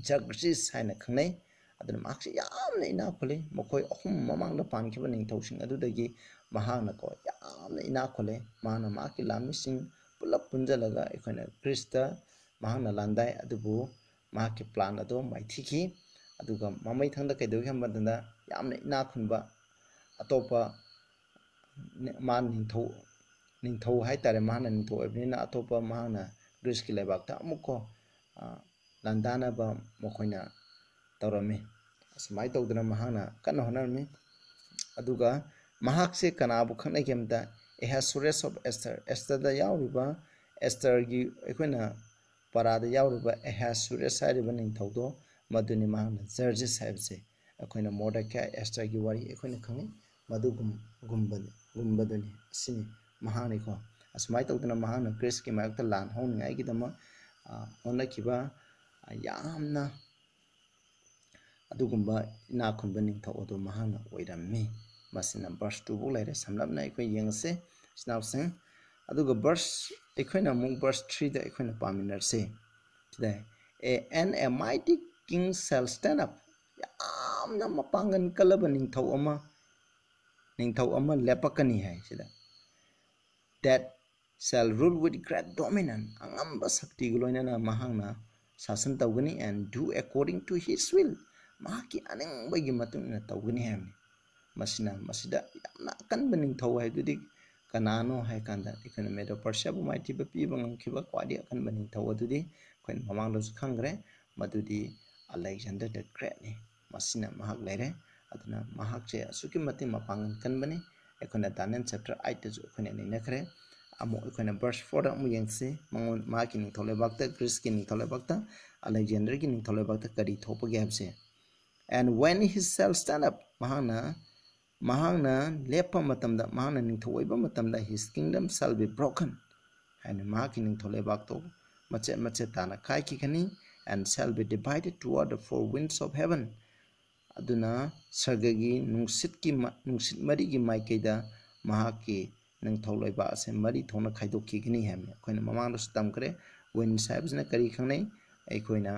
ꯖꯛꯖꯤꯁ ꯍꯥꯏꯅ ꯈꯪꯅꯩ꯫ ꯑꯗꯨꯅ ꯃꯍꯥꯛꯁꯤ ꯌꯥꯝꯅ ꯏꯅꯥꯛ ꯈꯨꯜꯂꯤ꯫ ꯃꯈꯣꯏ ꯑꯍꯨꯝ ꯃꯃꯥꯡꯗ ꯄꯥꯟꯈꯤꯕ ꯅꯤꯡꯊꯧꯁꯤꯡ ꯑꯗꯨꯗꯒꯤ ꯃꯍꯥꯛꯅꯀꯣ ꯌꯥꯝꯅ ꯏꯅꯥꯛ ꯈꯨꯜꯂꯦ꯫ ꯃꯥꯅ ꯃꯍꯥꯛꯀꯤ ꯂꯥꯟꯃꯤꯁꯤꯡ ꯄꯨꯂꯞ ꯄꯨꯟꯁꯤꯜꯂꯒ ꯑꯩꯈꯣꯏꯅ ꯒ꯭ꯔꯤꯁꯇ ꯃꯍꯥꯛꯅ ꯂꯥꯟꯗꯥꯏ, ꯑꯗꯨꯕꯨ ꯃꯍꯥꯛꯀꯤ plan ꯑꯗꯨ ꯃꯥꯏꯊꯤꯈꯤ꯫ ꯑꯗꯨꯒ ꯃꯃꯩꯊꯪꯗ ꯀꯩꯗꯧꯏ ꯍꯥꯏꯕ ꯃꯇꯝꯗ ꯌꯥꯝꯅ ꯏꯅꯥꯛ ꯈꯨꯟꯕ ꯑꯇꯣꯞꯄ ꯅ-, ꯃꯥ ꯅꯤꯡꯊꯧ, ꯅꯤꯡꯊꯧ ꯍꯥꯏꯇꯥꯔꯦ, ꯃꯍꯥꯛꯅ ꯅꯤꯡꯊꯧ ꯑꯣꯏꯕꯅꯤꯅ ꯑꯇꯣꯞꯄ ꯃꯍꯥꯛꯅ ꯒ꯭ꯔꯤꯁꯀꯤ ꯂꯩꯕꯥꯛꯇ ꯑꯃꯨꯛꯀꯣ, ꯑ, ꯂꯥꯟꯗꯥꯅꯕ ꯃꯈꯣꯏꯅ ꯇꯧꯔꯝꯃꯤ꯫ ꯑꯁꯨꯃꯥꯏꯅ ꯇꯧꯗꯅ ꯃꯍꯥꯛꯅ ꯀꯟꯅ ꯍꯣꯠꯅꯔꯝꯃꯤ꯫ ꯑꯗꯨꯒ ꯃꯍꯥꯛꯁꯦ ꯀꯅꯥꯕꯨ ꯈꯪꯅꯒꯦ ꯍꯥꯏꯕꯗ, Ahasuerus of Esther, ꯑꯦꯁꯇꯔꯗ ꯌꯥꯎꯔꯤꯕ, ꯑꯦꯁꯇꯔꯒꯤ ꯑꯩꯈꯣꯏꯅ ꯄꯔꯥꯗ ꯌꯥꯎꯔꯤꯕ ꯑꯍꯥꯁꯨꯔꯁ ꯍꯥꯏꯔꯤꯕ ꯅꯤꯡꯊꯧꯗꯣ, ꯃꯗꯨꯅꯤ ꯃꯍꯥꯛꯅ ꯖꯔꯖꯤꯁ ꯍꯥꯏꯕꯁꯦ꯫ ꯑꯩꯈꯣꯏꯅ ꯃꯣꯔꯗꯦꯈꯥꯏ, ꯑꯦꯁꯇꯔꯒꯤ ꯋꯥꯔꯤ ꯑꯩꯈꯣꯏꯅ ꯈꯪꯉꯤ, ꯃꯗꯨꯒꯨꯝ-, ꯒꯨꯝꯕ-, ꯒꯨꯝꯕꯗꯨꯅꯤ, ꯑꯁꯤꯅꯤ ꯃꯍꯥꯛꯅꯤꯀꯣ꯫ ꯑꯁꯨꯃꯥꯏꯅ ꯇꯧꯗꯅ ꯃꯍꯥꯛꯅ ꯒ꯭ꯔꯤꯁꯀꯤ ꯃꯥꯌꯣꯛꯇ ꯂꯥꯟ ꯍꯧꯅꯤꯡꯉꯥꯏꯒꯤꯗꯃꯛ, ꯑ, ꯍꯣꯠꯅꯈꯤꯕ, ꯑ, ꯌꯥꯝꯅ ꯑꯗꯨꯒꯨꯝꯕ ꯏꯅꯥꯛ ꯈꯨꯟꯕ ꯅꯤꯡꯊꯧ ꯑꯗꯨ ꯃꯍꯥꯛꯅ ꯑꯣꯏꯔꯝꯃꯤ꯫ ꯃꯁꯤꯅ verse two ꯐꯥꯎ ꯂꯩꯔꯦ꯫ ꯁꯝꯂꯞꯅ ꯑꯩꯈꯣꯏ ꯌꯦꯡꯉꯁꯤ, ꯏꯆꯤꯟ ꯏꯅꯥꯎꯁꯤꯡ꯫ ꯑꯗꯨꯒ verse, ꯑꯩꯈꯣꯏꯅ ꯑꯃꯨꯛ verse threeꯗ ꯑꯩꯈꯣꯏꯅ ꯄꯥꯃꯤꯟꯅꯔꯁꯤ꯫ ꯁꯤꯗ, "A, and a mighty king shall stand up." ꯌꯥꯝꯅ ꯃꯄꯥꯡꯒꯜ ꯀꯜꯂꯕ ꯅꯤꯡꯊꯧ ꯑꯃ, ꯅꯤꯡꯊꯧ ꯑꯃ ꯂꯦꯞꯄꯛꯀꯅꯤ ꯍꯥꯏ ꯁꯤꯗ꯫ "That shall rule with great dominion." ꯑꯉꯝꯕ ꯁꯛꯇꯤꯒ ꯂꯣꯏꯅꯅ ꯃꯍꯥꯛꯅ ꯁꯥꯁꯟ ꯇꯧꯒꯅꯤ, "and do according to his will." ꯃꯍꯥꯛꯀꯤ ꯑꯅꯤꯡꯕꯒꯤ ꯃꯇꯨꯡ ꯏꯟꯅ ꯇꯧꯒꯅꯤ ꯍꯥꯏꯕꯅꯤ꯫ ꯃꯁꯤꯅ, ꯃꯁꯤꯗ ꯌꯥꯝꯅ ꯑꯀꯟꯕ ꯅꯤꯡꯊꯧ ꯍꯥꯏꯕꯗꯨꯗꯤ ꯀꯅꯥꯅꯣ ꯍꯥꯏ ꯀꯥꯟꯗ, ꯑꯩꯈꯣꯏꯅ ꯃꯦꯗꯣ ꯄꯔꯁꯤꯌꯥꯕꯨ ꯃꯥꯏꯊꯤꯕ ꯄꯤꯕ ꯉꯝꯈꯤꯕ ꯈ꯭ꯋꯥꯏꯗꯒꯤ ꯑꯀꯟꯕ ꯅꯤꯡꯊꯧ ꯑꯗꯨꯗꯤ ꯑꯩꯈꯣꯏꯅ ꯃꯃꯥꯡꯗꯁꯨ ꯈꯪꯈ꯭ꯔꯦ, ꯃꯗꯨꯗꯤ Alexander the Greatꯅꯤ꯫ ꯃꯁꯤꯅ ꯃꯍꯥꯛ ꯂꯩꯔꯦ꯫ ꯑꯗꯨꯅ ꯃꯍꯥꯛꯁꯦ ꯑꯁꯨꯛꯀꯤ ꯃꯇꯤꯛ ꯃꯄꯥꯡꯒꯜ ꯀꯟꯕꯅꯤ꯫ ꯑꯩꯈꯣꯏꯅ Daniel chapter eight ꯇꯁꯨ ꯑꯩꯈꯣꯏꯅ ꯅꯩꯅꯈ꯭ꯔꯦ꯫ ꯑꯃꯨꯛ ꯑꯩꯈꯣꯏꯅ verse four ꯗ ꯑꯃꯨꯛ ꯌꯦꯡꯁꯤ꯫ ꯃꯉꯣꯟ, ꯃꯍꯥꯛꯀꯤ ꯅꯤꯡꯊꯧ ꯂꯩꯕꯥꯛꯇ, ꯒ꯭ꯔꯤꯁꯀꯤ ꯅꯤꯡꯊꯧ ꯂꯩꯕꯥꯛꯇ, ꯑꯂꯦꯛꯖꯦꯟꯗꯔꯒꯤ ꯅꯤꯡꯊꯧ ꯂꯩꯕꯥꯛꯇ ꯀꯔꯤ ꯊꯣꯛꯄꯒꯦ ꯍꯥꯏꯕꯁꯦ꯫ "And when he shall stand up," ꯃꯍꯥꯛꯅ, ꯃꯍꯥꯛꯅ ꯂꯦꯞꯄ ꯃꯇꯝꯗ, ꯃꯍꯥꯛꯅ ꯅꯤꯡꯊꯧ ꯑꯣꯏꯕ ꯃꯇꯝꯗ, "his kingdom shall be broken," ꯍꯥꯏꯅ ꯃꯍꯥꯛꯀꯤ ꯅꯤꯡꯊꯧ ꯂꯩꯕꯥꯛꯇꯣ ꯃꯆꯦꯠ ꯃꯆꯦꯠ ꯇꯥꯅ ꯀꯥꯏꯈꯤꯒꯅꯤ, "and shall be divided toward the four winds of heaven," ꯑꯗꯨꯅ ꯁꯔꯒꯒꯤ ꯅꯨꯡꯁꯤꯠꯀꯤ ꯃ-, ꯅꯨꯡꯁꯤꯠ ꯃꯔꯤꯒꯤ ꯃꯥꯏꯀꯩꯗ ꯃꯍꯥꯛꯀꯤ ꯅꯤꯡꯊꯧ ꯂꯩꯕꯥꯛ ꯑꯁꯦ ꯃꯔꯤ ꯊꯣꯛꯅ ꯈꯥꯏꯗꯣꯛꯈꯤꯒꯅꯤ ꯍꯥꯏꯕꯅꯤ꯫ ꯑꯩꯈꯣꯏꯅ ꯃꯃꯥꯡꯗꯁꯨ ꯇꯝꯈ꯭ꯔꯦ꯫ Winds ꯍꯥꯏꯕꯁꯤꯅ ꯀꯔꯤ ꯈꯪꯅꯩ? ꯑꯩꯈꯣꯏꯅ,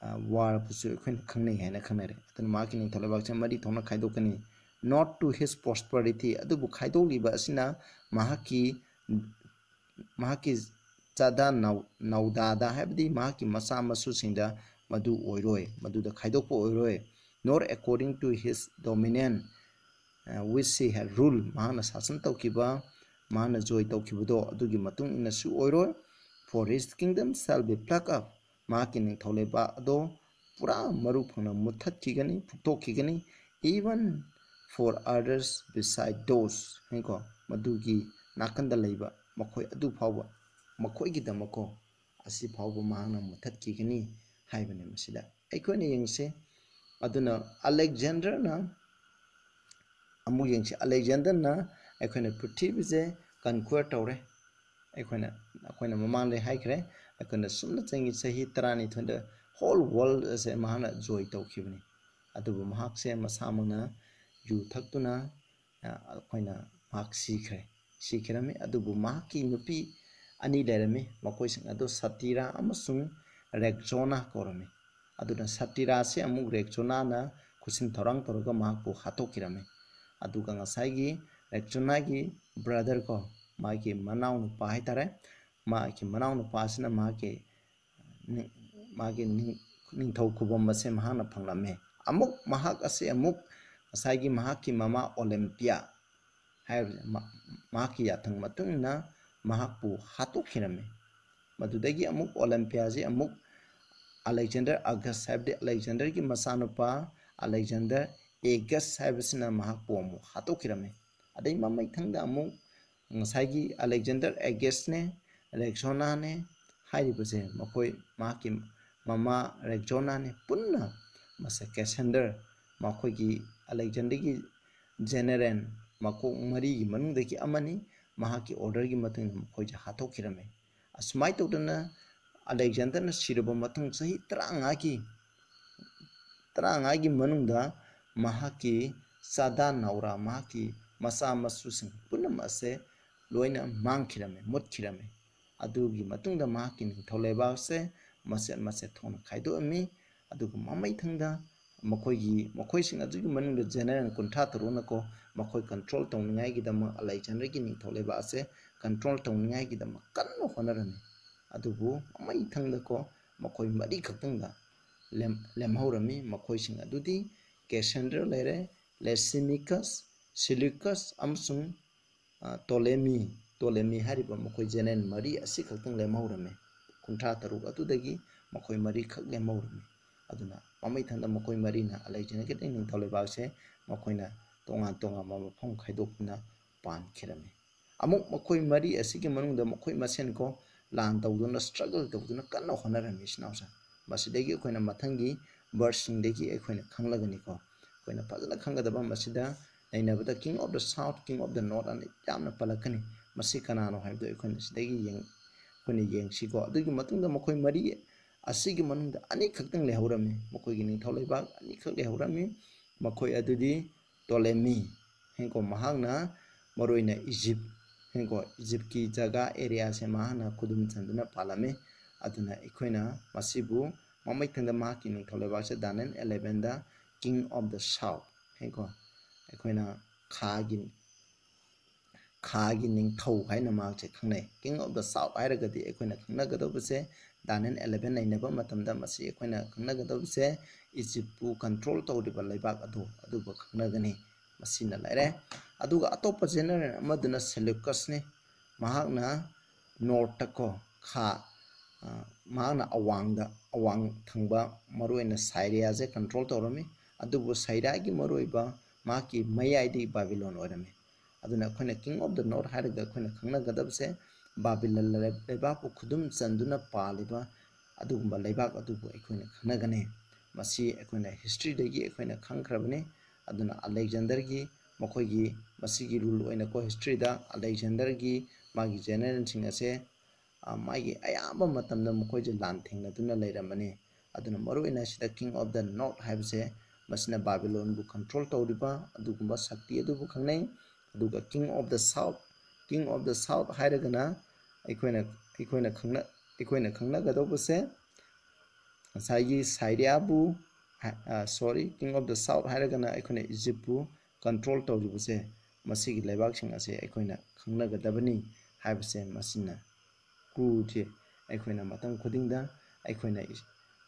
ꯑ, war ꯕꯨꯁꯨ ꯑꯩꯈꯣꯏꯅ ꯈꯪꯅꯩ ꯍꯥꯏꯅ ꯈꯪꯅꯔꯦ꯫ ꯑꯗꯨꯅ ꯃꯍꯥꯛꯀꯤ ꯅꯤꯡꯊꯧ ꯂꯩꯕꯥꯛꯁꯦ ꯃꯔꯤ ꯊꯣꯛꯅ ꯈꯥꯏꯗꯣꯛꯀꯅꯤ꯫ "Not to his prosperity," ꯑꯗꯨꯕꯨ ꯈꯥꯏꯗꯣꯛꯂꯤꯕ ꯑꯁꯤꯅ ꯃꯍꯥꯛꯀꯤ, ꯃꯍꯥꯛꯀꯤ ꯆꯥꯗꯥ ꯅꯥꯎ-, ꯅꯥꯎꯗꯥꯗ, ꯍꯥꯏꯕꯗꯤ ꯃꯍꯥꯛꯀꯤ ꯃꯆꯥ ꯃꯁꯨꯁꯤꯡꯗ ꯃꯗꯨ ꯑꯣꯏꯔꯣꯏ, ꯃꯗꯨꯗ ꯈꯥꯏꯗꯣꯛꯄ ꯑꯣꯏꯔꯣꯏ꯫ "Nor according to his dominion, uh, which he had ruled," ꯃꯍꯥꯛꯅ ꯁꯥꯁꯟ ꯇꯧꯈꯤꯕ, ꯃꯍꯥꯛꯅ ꯖꯣꯏ ꯇꯧꯈꯤꯕꯗꯣ, ꯑꯗꯨꯒꯤ ꯃꯇꯨꯡ ꯏꯟꯅꯁꯨ ꯑꯣꯏꯔꯣꯏ꯫ "For his kingdom shall be plucked up," ꯃꯍꯥꯛꯀꯤ ꯅꯤꯡꯊꯧ ꯂꯩꯕꯥꯛ ꯑꯗꯣ ꯄꯨꯔꯥ ꯃꯔꯨ ꯐꯪꯅ ꯃꯨꯠꯊꯠꯈꯤꯒꯅꯤ, ꯐꯨꯛꯇꯣꯛꯈꯤꯒꯅꯤ꯫ "Even for others beside those," ꯍꯥꯏꯀꯣ, ꯃꯗꯨꯒꯤ ꯅꯥꯀꯟꯗ ꯂꯩꯕ ꯃꯈꯣꯏ ꯑꯗꯨ ꯐꯥꯎꯕ, ꯃꯈꯣꯏꯒꯤꯗꯃꯛꯀꯣ, ꯑꯁꯤ ꯐꯥꯎꯕ ꯃꯍꯥꯛꯅ ꯃꯨꯠꯊꯠꯈꯤꯒꯅꯤ ꯍꯥꯏꯕꯅꯤ꯫ ꯃꯁꯤꯗ ꯑꯩꯈꯣꯏꯅ ꯌꯦꯡꯁꯤ꯫ ꯑꯗꯨꯅ ꯑꯂꯦꯛꯖꯦꯟꯗꯔꯅ, ꯑꯃꯨꯛ ꯌꯦꯡꯁꯤ, ꯑꯂꯦꯛꯖꯦꯟꯗꯔꯅ ꯑꯩꯈꯣꯏꯅ ꯄ꯭ꯔꯤꯊꯤꯕꯤꯁꯦ conquer ꯇꯧꯔꯦ꯫ ꯑꯩꯈꯣꯏꯅ, ꯑꯩꯈꯣꯏꯅ ꯃꯃꯥꯡꯗ ꯍꯥꯏꯈ꯭ꯔꯦ, ꯑꯩꯈꯣꯏꯅ ꯁꯨꯞꯅ ꯆꯪꯉꯤ ꯆꯍꯤ ꯇꯔꯥꯅꯤꯊꯣꯏꯗ whole world ꯑꯁꯦ ꯃꯍꯥꯛꯅ ꯖꯣꯏ ꯇꯧꯈꯤꯕꯅꯤ꯫ ꯑꯗꯨꯕꯨ ꯃꯍꯥꯛꯁꯦ ꯃꯁꯥꯃꯛꯅ ꯌꯨ ꯊꯛꯇꯨꯅ, ꯑ, ꯑꯩꯈꯣꯏꯅ ꯃꯍꯥꯛ ꯁꯤꯈ꯭ꯔꯦ, ꯁꯤꯈꯤꯔꯝꯃꯤ꯫ ꯑꯗꯨꯕꯨ ꯃꯍꯥꯛꯀꯤ ꯅꯨꯄꯤ ꯑꯅꯤ ꯂꯩꯔꯝꯃꯤ, ꯃꯈꯣꯏꯁꯤꯡ ꯑꯗꯨ ꯁꯇꯤꯔꯥ ꯑꯃꯁꯨꯡ ꯔꯦꯛꯖꯣꯅꯥ ꯀꯧꯔꯝꯃꯤ꯫ ꯑꯗꯨꯅ ꯁꯇꯤꯔꯥꯁꯦ ꯑꯃꯨꯛ ꯔꯦꯛꯖꯣꯅꯥꯅ ꯈꯨꯠꯁꯤꯟ ꯊꯧꯔꯥꯡ ꯇꯧꯔꯒ ꯃꯍꯥꯛꯄꯨ ꯍꯥꯠꯇꯣꯛꯈꯤꯔꯝꯃꯤ꯫ ꯑꯗꯨꯒ ꯉꯁꯥꯏꯒꯤ ꯔꯦꯛꯖꯣꯅꯥꯒꯤ brother ꯀꯣ, ꯃꯥꯒꯤ ꯃꯅꯥꯎꯅꯨꯄꯥ ꯍꯥꯏꯇꯥꯔꯦ, ꯃꯥꯒꯤ ꯃꯅꯥꯎꯅꯨꯄꯥꯁꯤꯅ ꯃꯍꯥꯛꯀꯤ ꯅꯤꯡ-, ꯃꯥꯒꯤ ꯅꯤꯡ-, ꯅꯤꯡꯊꯧ ꯈꯨꯕꯝ ꯑꯁꯦ ꯃꯍꯥꯛꯅ ꯐꯪꯂꯝꯃꯤ꯫ ꯑꯃꯨꯛ ꯃꯍꯥꯛ ꯑꯁꯤ ꯑꯃꯨꯛ ꯉꯁꯥꯏꯒꯤ ꯃꯍꯥꯛꯀꯤ ꯃꯃꯥ ꯑꯣꯂꯦꯝꯄꯤꯌꯥ ꯍꯥꯏꯔꯤꯕ ꯃ-, ꯃꯍꯥꯛꯀꯤ ꯌꯥꯊꯪ ꯃꯇꯨꯡ ꯏꯟꯅ ꯃꯍꯥꯛꯄꯨ ꯍꯥꯠꯇꯣꯛꯈꯤꯔꯝꯃꯤ꯫ ꯃꯗꯨꯗꯒꯤ ꯑꯃꯨꯛ ꯑꯣꯂꯦꯝꯄꯤꯌꯥꯁꯤ ꯑꯃꯨꯛ ꯑꯂꯦꯛꯖꯦꯟꯗꯔ ꯑꯒꯁ, ꯍꯥꯏꯕꯗꯤ ꯑꯂꯦꯛꯖꯦꯟꯗꯔꯒꯤ ꯃꯆꯥꯅꯨꯄꯥ ꯑꯂꯦꯛꯖꯦꯟꯗꯔ ꯑꯦꯒꯁ ꯍꯥꯏꯕꯁꯤꯅ ꯃꯍꯥꯛꯄꯨ ꯑꯃꯨꯛ ꯍꯥꯠꯇꯣꯛꯈꯤꯔꯝꯃꯤ꯫ ꯑꯗꯩ ꯃꯃꯩꯊꯪꯗ ꯑꯃꯨꯛ ꯉꯁꯥꯏꯒꯤ ꯑꯂꯦꯛꯖꯦꯟꯗꯔ ꯑꯦꯒꯁꯅꯦ, ꯔꯦꯛꯁꯣꯅꯥꯅꯦ ꯍꯥꯏꯔꯤꯕꯁꯦ, ꯃꯈꯣꯏ ꯃꯍꯥꯛꯀꯤ ꯃꯃꯥ ꯔꯦꯛꯁꯣꯅꯥꯅꯦ ꯄꯨꯟꯅ ꯃꯁꯦ ꯀꯦꯁꯦꯟꯗꯔ, ꯃꯈꯣꯏꯒꯤ ꯑꯂꯦꯛꯖꯦꯟꯗꯔꯒꯤ ꯖꯦꯅꯦꯔꯦꯜ ꯃꯀꯣꯛ ꯃꯔꯤꯒꯤ ꯃꯅꯨꯡꯗꯒꯤ ꯑꯃꯅꯤ, ꯃꯍꯥꯛꯀꯤ ꯑꯣꯔꯗꯔꯒꯤ ꯃꯇꯨꯡ ꯏꯟꯅ ꯃꯈꯣꯏꯁꯦ ꯍꯥꯠꯇꯣꯛꯈꯤꯔꯝꯃꯤ꯫ ꯑꯁꯨꯃꯥꯏꯅ ꯇꯧꯗꯅ ꯑꯂꯦꯛꯖꯦꯟꯗꯔꯅ ꯁꯤꯔꯕ ꯃꯇꯨꯡ ꯆꯍꯤ ꯇꯔꯥꯃꯉꯥꯒꯤ, ꯇꯔꯥꯃꯉꯥꯒꯤ ꯃꯅꯨꯡꯗ ꯃꯍꯥꯛꯀꯤ ꯆꯥꯗꯥ ꯅꯥꯎꯔꯥ, ꯃꯍꯥꯛꯀꯤ ꯃꯆꯥ ꯃꯁꯨꯁꯤꯡ ꯄꯨꯝꯅꯃꯛ ꯑꯁꯦ ꯂꯣꯏꯅ ꯃꯥꯡꯈꯤꯔꯝꯃꯤ, ꯃꯨꯠꯈꯤꯔꯝꯃꯤ꯫ ꯑꯗꯨꯒꯤ ꯃꯇꯨꯡꯗ ꯃꯍꯥꯛꯀꯤ ꯅꯤꯡꯊꯧ ꯂꯩꯕꯥꯛꯁꯦ ꯃꯆꯦꯠ ꯃꯆꯦꯠ ꯊꯣꯛꯅ ꯈꯥꯏꯗꯣꯛꯑꯝꯃꯤ꯫ ꯑꯗꯨꯒ ꯃꯃꯩꯊꯪꯗ ꯃꯈꯣꯏꯒꯤ, ꯃꯈꯣꯏꯁꯤꯡ ꯑꯗꯨꯒꯤ ꯃꯅꯨꯡꯗ ꯖꯦꯅꯦꯔꯦꯜ ꯀꯨꯟꯊ꯭ꯔꯥ ꯇꯔꯨꯛꯅꯀꯣ, ꯃꯈꯣꯏ ꯀꯟꯇ꯭ꯔꯣꯜ ꯇꯧꯅꯤꯡꯉꯥꯏꯒꯤꯗꯃꯛ ꯑꯂꯦꯛꯖꯦꯟꯗꯔꯒꯤ ꯅꯤꯡꯊꯧ ꯂꯩꯕꯥꯛ ꯑꯁꯦ ꯀꯟꯇ꯭ꯔꯣꯜ ꯇꯧꯅꯤꯡꯉꯥꯏꯒꯤꯗꯃꯛ ꯀꯟꯅ ꯍꯣꯠꯅꯔꯝꯃꯤ꯫ ꯑꯗꯨꯕꯨ ꯃꯃꯩꯊꯪꯗꯀꯣ ꯃꯈꯣꯏ ꯃꯔꯤ ꯈꯛꯇꯪꯗ ꯂꯦꯝ-, ꯂꯦꯝꯍꯧꯔꯝꯃꯤ꯫ ꯃꯈꯣꯏꯁꯤꯡ ꯑꯗꯨꯗꯤ ꯀꯦꯁꯦꯟꯗ꯭ꯔ ꯂꯩꯔꯦ, ꯂꯦꯁꯤꯃꯤꯀꯁ, ꯁꯤꯂꯨꯀꯁ ꯑꯃꯁꯨꯡ, ꯑ, ꯇꯣꯂꯦꯃꯤ, ꯇꯣꯂꯦꯃꯤ ꯍꯥꯏꯔꯤꯕ ꯃꯈꯣꯏ ꯖꯦꯅꯦꯔꯦꯜ ꯃꯔꯤ ꯑꯁꯤꯈꯛꯇꯪ ꯂꯦꯝꯍꯧꯔꯝꯃꯤ꯫ ꯀꯨꯟꯊ꯭ꯔꯥ ꯇꯔꯨꯛ ꯑꯗꯨꯗꯒꯤ ꯃꯈꯣꯏ ꯃꯔꯤꯈꯛ ꯂꯦꯝꯍꯧꯔꯝꯃꯤ꯫ ꯑꯗꯨꯅ ꯃꯃꯩꯊꯪꯗ ꯃꯈꯣꯏ ꯃꯔꯤꯅ ꯑꯂꯦꯛꯖꯦꯟꯗꯔꯒꯤ ꯅꯤꯡꯊꯧ ꯂꯩꯕꯥꯛꯁꯦ ꯃꯈꯣꯏꯅ ꯇꯣꯉꯥꯟ ꯇꯣꯉꯥꯟꯕ ꯃꯐꯝ ꯈꯥꯏꯗꯣꯛꯇꯨꯅ ꯄꯥꯟꯈꯤꯔꯝꯃꯤ꯫ ꯑꯃꯨꯛ ꯃꯈꯣꯏ ꯃꯔꯤ ꯑꯁꯤꯒꯤ ꯃꯅꯨꯡꯗ ꯃꯈꯣꯏ ꯃꯁꯦꯟ ꯀꯣ ꯂꯥꯟ ꯇꯧꯗꯨꯅ, ꯁ꯭ꯇ꯭ꯔꯒꯜ ꯇꯧꯗꯨꯅ ꯀꯟꯅ ꯍꯣꯠꯅꯔꯝꯃꯤ, ꯏꯆꯤꯟ ꯏꯅꯥꯎꯁꯦ꯫ ꯃꯁꯤꯗꯒꯤ ꯑꯩꯈꯣꯏꯅ ꯃꯊꯪꯒꯤ ꯚꯔꯁꯁꯤꯡꯗꯒꯤ ꯑꯩꯈꯣꯏꯅ ꯈꯪꯂꯒꯅꯤꯀꯣ꯫ ꯑꯩꯈꯣꯏꯅ ꯐꯖꯅ ꯈꯪꯒꯗꯕ ꯃꯁꯤꯗ ꯅꯩꯅꯕꯗ King of the South, King of the North ꯑꯅ ꯌꯥꯝꯅ ꯄꯜꯂꯛꯀꯅꯤ꯫ ꯃꯁꯤ ꯀꯅꯥꯅꯣ ꯍꯥꯏꯕꯗꯣ ꯑꯩꯈꯣꯏꯅ ꯁꯤꯗꯒꯤ ꯌꯦꯡ-, ꯑꯩꯈꯣꯏꯅ ꯌꯦꯡꯁꯤꯀꯣ꯫ ꯑꯗꯨꯒꯤ ꯃꯇꯨꯡꯗ ꯃꯈꯣꯏ ꯃꯔꯤ ꯑꯁꯤꯒꯤ ꯃꯅꯨꯡꯗ ꯑꯅꯤꯈꯛꯇꯪ ꯂꯩꯍꯧꯔꯝꯃꯤ꯫ ꯃꯈꯣꯏꯒꯤ ꯅꯤꯡꯊꯧ ꯂꯩꯕꯥꯛ ꯑꯅꯤꯈꯛ ꯂꯩꯍꯧꯔꯝꯃꯤ꯫ ꯃꯈꯣꯏ ꯑꯗꯨꯗꯤ ꯇꯣꯂꯦꯃꯤ, ꯍꯦꯡꯀꯣ, ꯃꯍꯥꯛꯅ ꯃꯔꯨꯑꯣꯏꯅ ꯏꯖꯤꯞ, ꯍꯦꯡꯀꯣ, ꯏꯖꯤꯞꯀꯤ ꯖꯒꯥ ꯑꯦꯔꯤꯌꯥꯁꯦ ꯃꯍꯥꯛꯅ ꯈꯨꯗꯨꯝ ꯆꯟꯗꯨꯅ ꯄꯥꯜꯂꯝꯃꯤ꯫ ꯑꯗꯨꯅ ꯑꯩꯈꯣꯏꯅ ꯃꯁꯤꯕꯨ ꯃꯃꯩꯊꯪꯗ ꯃꯍꯥꯛꯀꯤ ꯅꯤꯡꯊꯧ ꯂꯩꯕꯥꯛꯁꯦ Daniel elevenꯗ King of the South, ꯍꯦꯡꯀꯣ, ꯑꯩꯈꯣꯏꯅ ꯈꯥꯒꯤ, ꯈꯥꯒꯤ ꯅꯤꯡꯊꯧ ꯍꯥꯏꯅ ꯃꯍꯥꯛꯁꯦ ꯈꯪꯅꯩ꯫ King of the South ꯍꯥꯏꯔꯒꯗꯤ ꯑꯩꯈꯣꯏꯅ ꯈꯪꯅꯒꯗꯧꯕꯁꯦ ꯗꯥꯅꯤꯌꯦꯜ eleven ꯅꯩꯅꯕ ꯃꯇꯝꯗ ꯃꯁꯤ ꯑꯩꯈꯣꯏꯅ ꯈꯪꯅꯒꯗꯧꯕꯁꯦ ꯏꯖꯤꯞꯄꯨ ꯀꯟꯇ꯭ꯔꯣꯜ ꯇꯧꯔꯤꯕ ꯂꯩꯕꯥꯛ ꯑꯗꯨ, ꯑꯗꯨꯕꯨ ꯈꯪꯅꯒꯅꯤ꯫ ꯃꯁꯤꯅ ꯂꯩꯔꯦ꯫ ꯑꯗꯨꯒ ꯑꯇꯣꯞꯄ ꯖꯦꯅꯦꯔꯦꯜ ꯑꯃꯗꯨꯅ ꯁꯦꯂꯨꯀꯁꯅꯤ꯫ ꯃꯍꯥꯛꯅ ꯅꯣꯔꯠꯇꯀꯣ, ꯈꯥ, ꯑ, ꯃꯍꯥꯛꯅ ꯑꯋꯥꯡꯗ, ꯑꯋꯥꯡ ꯊꯪꯕ ꯃꯔꯨꯑꯣꯏꯅ ꯁꯥꯏꯔꯤꯌꯥꯁꯦ ꯀꯟꯇ꯭ꯔꯣꯜ ꯇꯧꯔꯝꯃꯤ꯫ ꯑꯗꯨꯕꯨ ꯁꯩꯔꯥꯒꯤ ꯃꯔꯨꯑꯣꯏꯕ ꯃꯍꯥꯛꯀꯤ ꯃꯌꯥꯏꯗꯤ ꯕꯥꯕꯤꯂꯣꯟ ꯑꯣꯏꯔꯝꯃꯤ꯫ ꯑꯗꯨꯅ ꯑꯩꯈꯣꯏꯅ King of the North ꯍꯥꯏꯔꯒ ꯑꯩꯈꯣꯏꯅ ꯈꯪꯅꯒꯗꯕꯁꯦ ꯕꯥꯕꯤꯂꯣꯟ ꯂꯩ-, ꯂꯩꯕꯥꯛꯄꯨ ꯈꯨꯗꯨꯝ ꯆꯟꯗꯨꯅ ꯄꯥꯜꯂꯤꯕ ꯑꯗꯨꯒꯨꯝꯕ ꯂꯩꯕꯥꯛ ꯑꯗꯨꯕꯨ ꯑꯩꯈꯣꯏꯅ ꯈꯪꯅꯒꯅꯤ꯫ ꯃꯁꯤ ꯑꯩꯈꯣꯏꯅ historyꯗꯒꯤ ꯑꯩꯈꯣꯏꯅ ꯈꯪꯈ꯭ꯔꯕꯅꯤ꯫ ꯑꯗꯨꯅ ꯑꯂꯦꯛꯖꯦꯟꯗꯔꯒꯤ ꯃꯈꯣꯏꯒꯤ ꯃꯁꯤꯒꯤ rule ꯑꯣꯏꯅꯀꯣ historyꯗ ꯑꯂꯦꯛꯖꯦꯟꯗꯔꯒꯤ ꯃꯥꯒꯤ generalꯁꯤꯡ ꯑꯁꯦ, ꯑ, ꯃꯥꯒꯤ ꯑꯌꯥꯝꯕ ꯃꯇꯝꯗ ꯃꯈꯣꯏꯁꯦ ꯂꯥꯟ ꯊꯦꯡꯅꯗꯨꯅ ꯂꯩꯔꯝꯕꯅꯤ꯫ ꯑꯗꯨꯅ ꯃꯔꯨꯑꯣꯏꯅ ꯁꯤꯗ King of the North ꯍꯥꯏꯕꯁꯦ ꯃꯁꯤꯅ ꯕꯥꯕꯤꯂꯣꯟꯕꯨ control ꯇꯧꯔꯤꯕ ꯑꯗꯨꯒꯨꯝꯕ ꯁꯛꯇꯤ ꯑꯗꯨꯕꯨ ꯈꯪꯅꯩ꯫ ꯑꯗꯨꯒ King of the South, King of the South ꯍꯥꯏꯔꯒꯅ ꯑꯩꯈꯣꯏꯅ, ꯑꯩꯈꯣꯏꯅ ꯈꯪꯅ-, ꯑꯩꯈꯣꯏꯅ ꯈꯪꯅꯒꯗꯧꯕꯁꯦ ꯉꯁꯥꯏꯒꯤ ꯁꯥꯏꯔꯤꯌꯥꯕꯨ, ꯍꯥ-, ꯑ, sorry, King of the South ꯍꯥꯏꯔꯒꯅ ꯑꯩꯈꯣꯏꯅ ꯏꯖꯤꯞꯄꯨ control ꯇꯧꯔꯤꯕꯁꯦ, ꯃꯁꯤꯒꯤ ꯂꯩꯕꯥꯛꯁꯤꯡ ꯑꯁꯦ ꯑꯩꯈꯣꯏꯅ ꯈꯪꯅꯒꯗꯕꯅꯤ ꯍꯥꯏꯕꯁꯦ ꯃꯁꯤꯅ clueꯁꯦ ꯑꯩꯈꯣꯏꯅ ꯃꯇꯝ ꯈꯨꯗꯤꯡꯗ ꯑꯩꯈꯣꯏꯅ ꯏ-,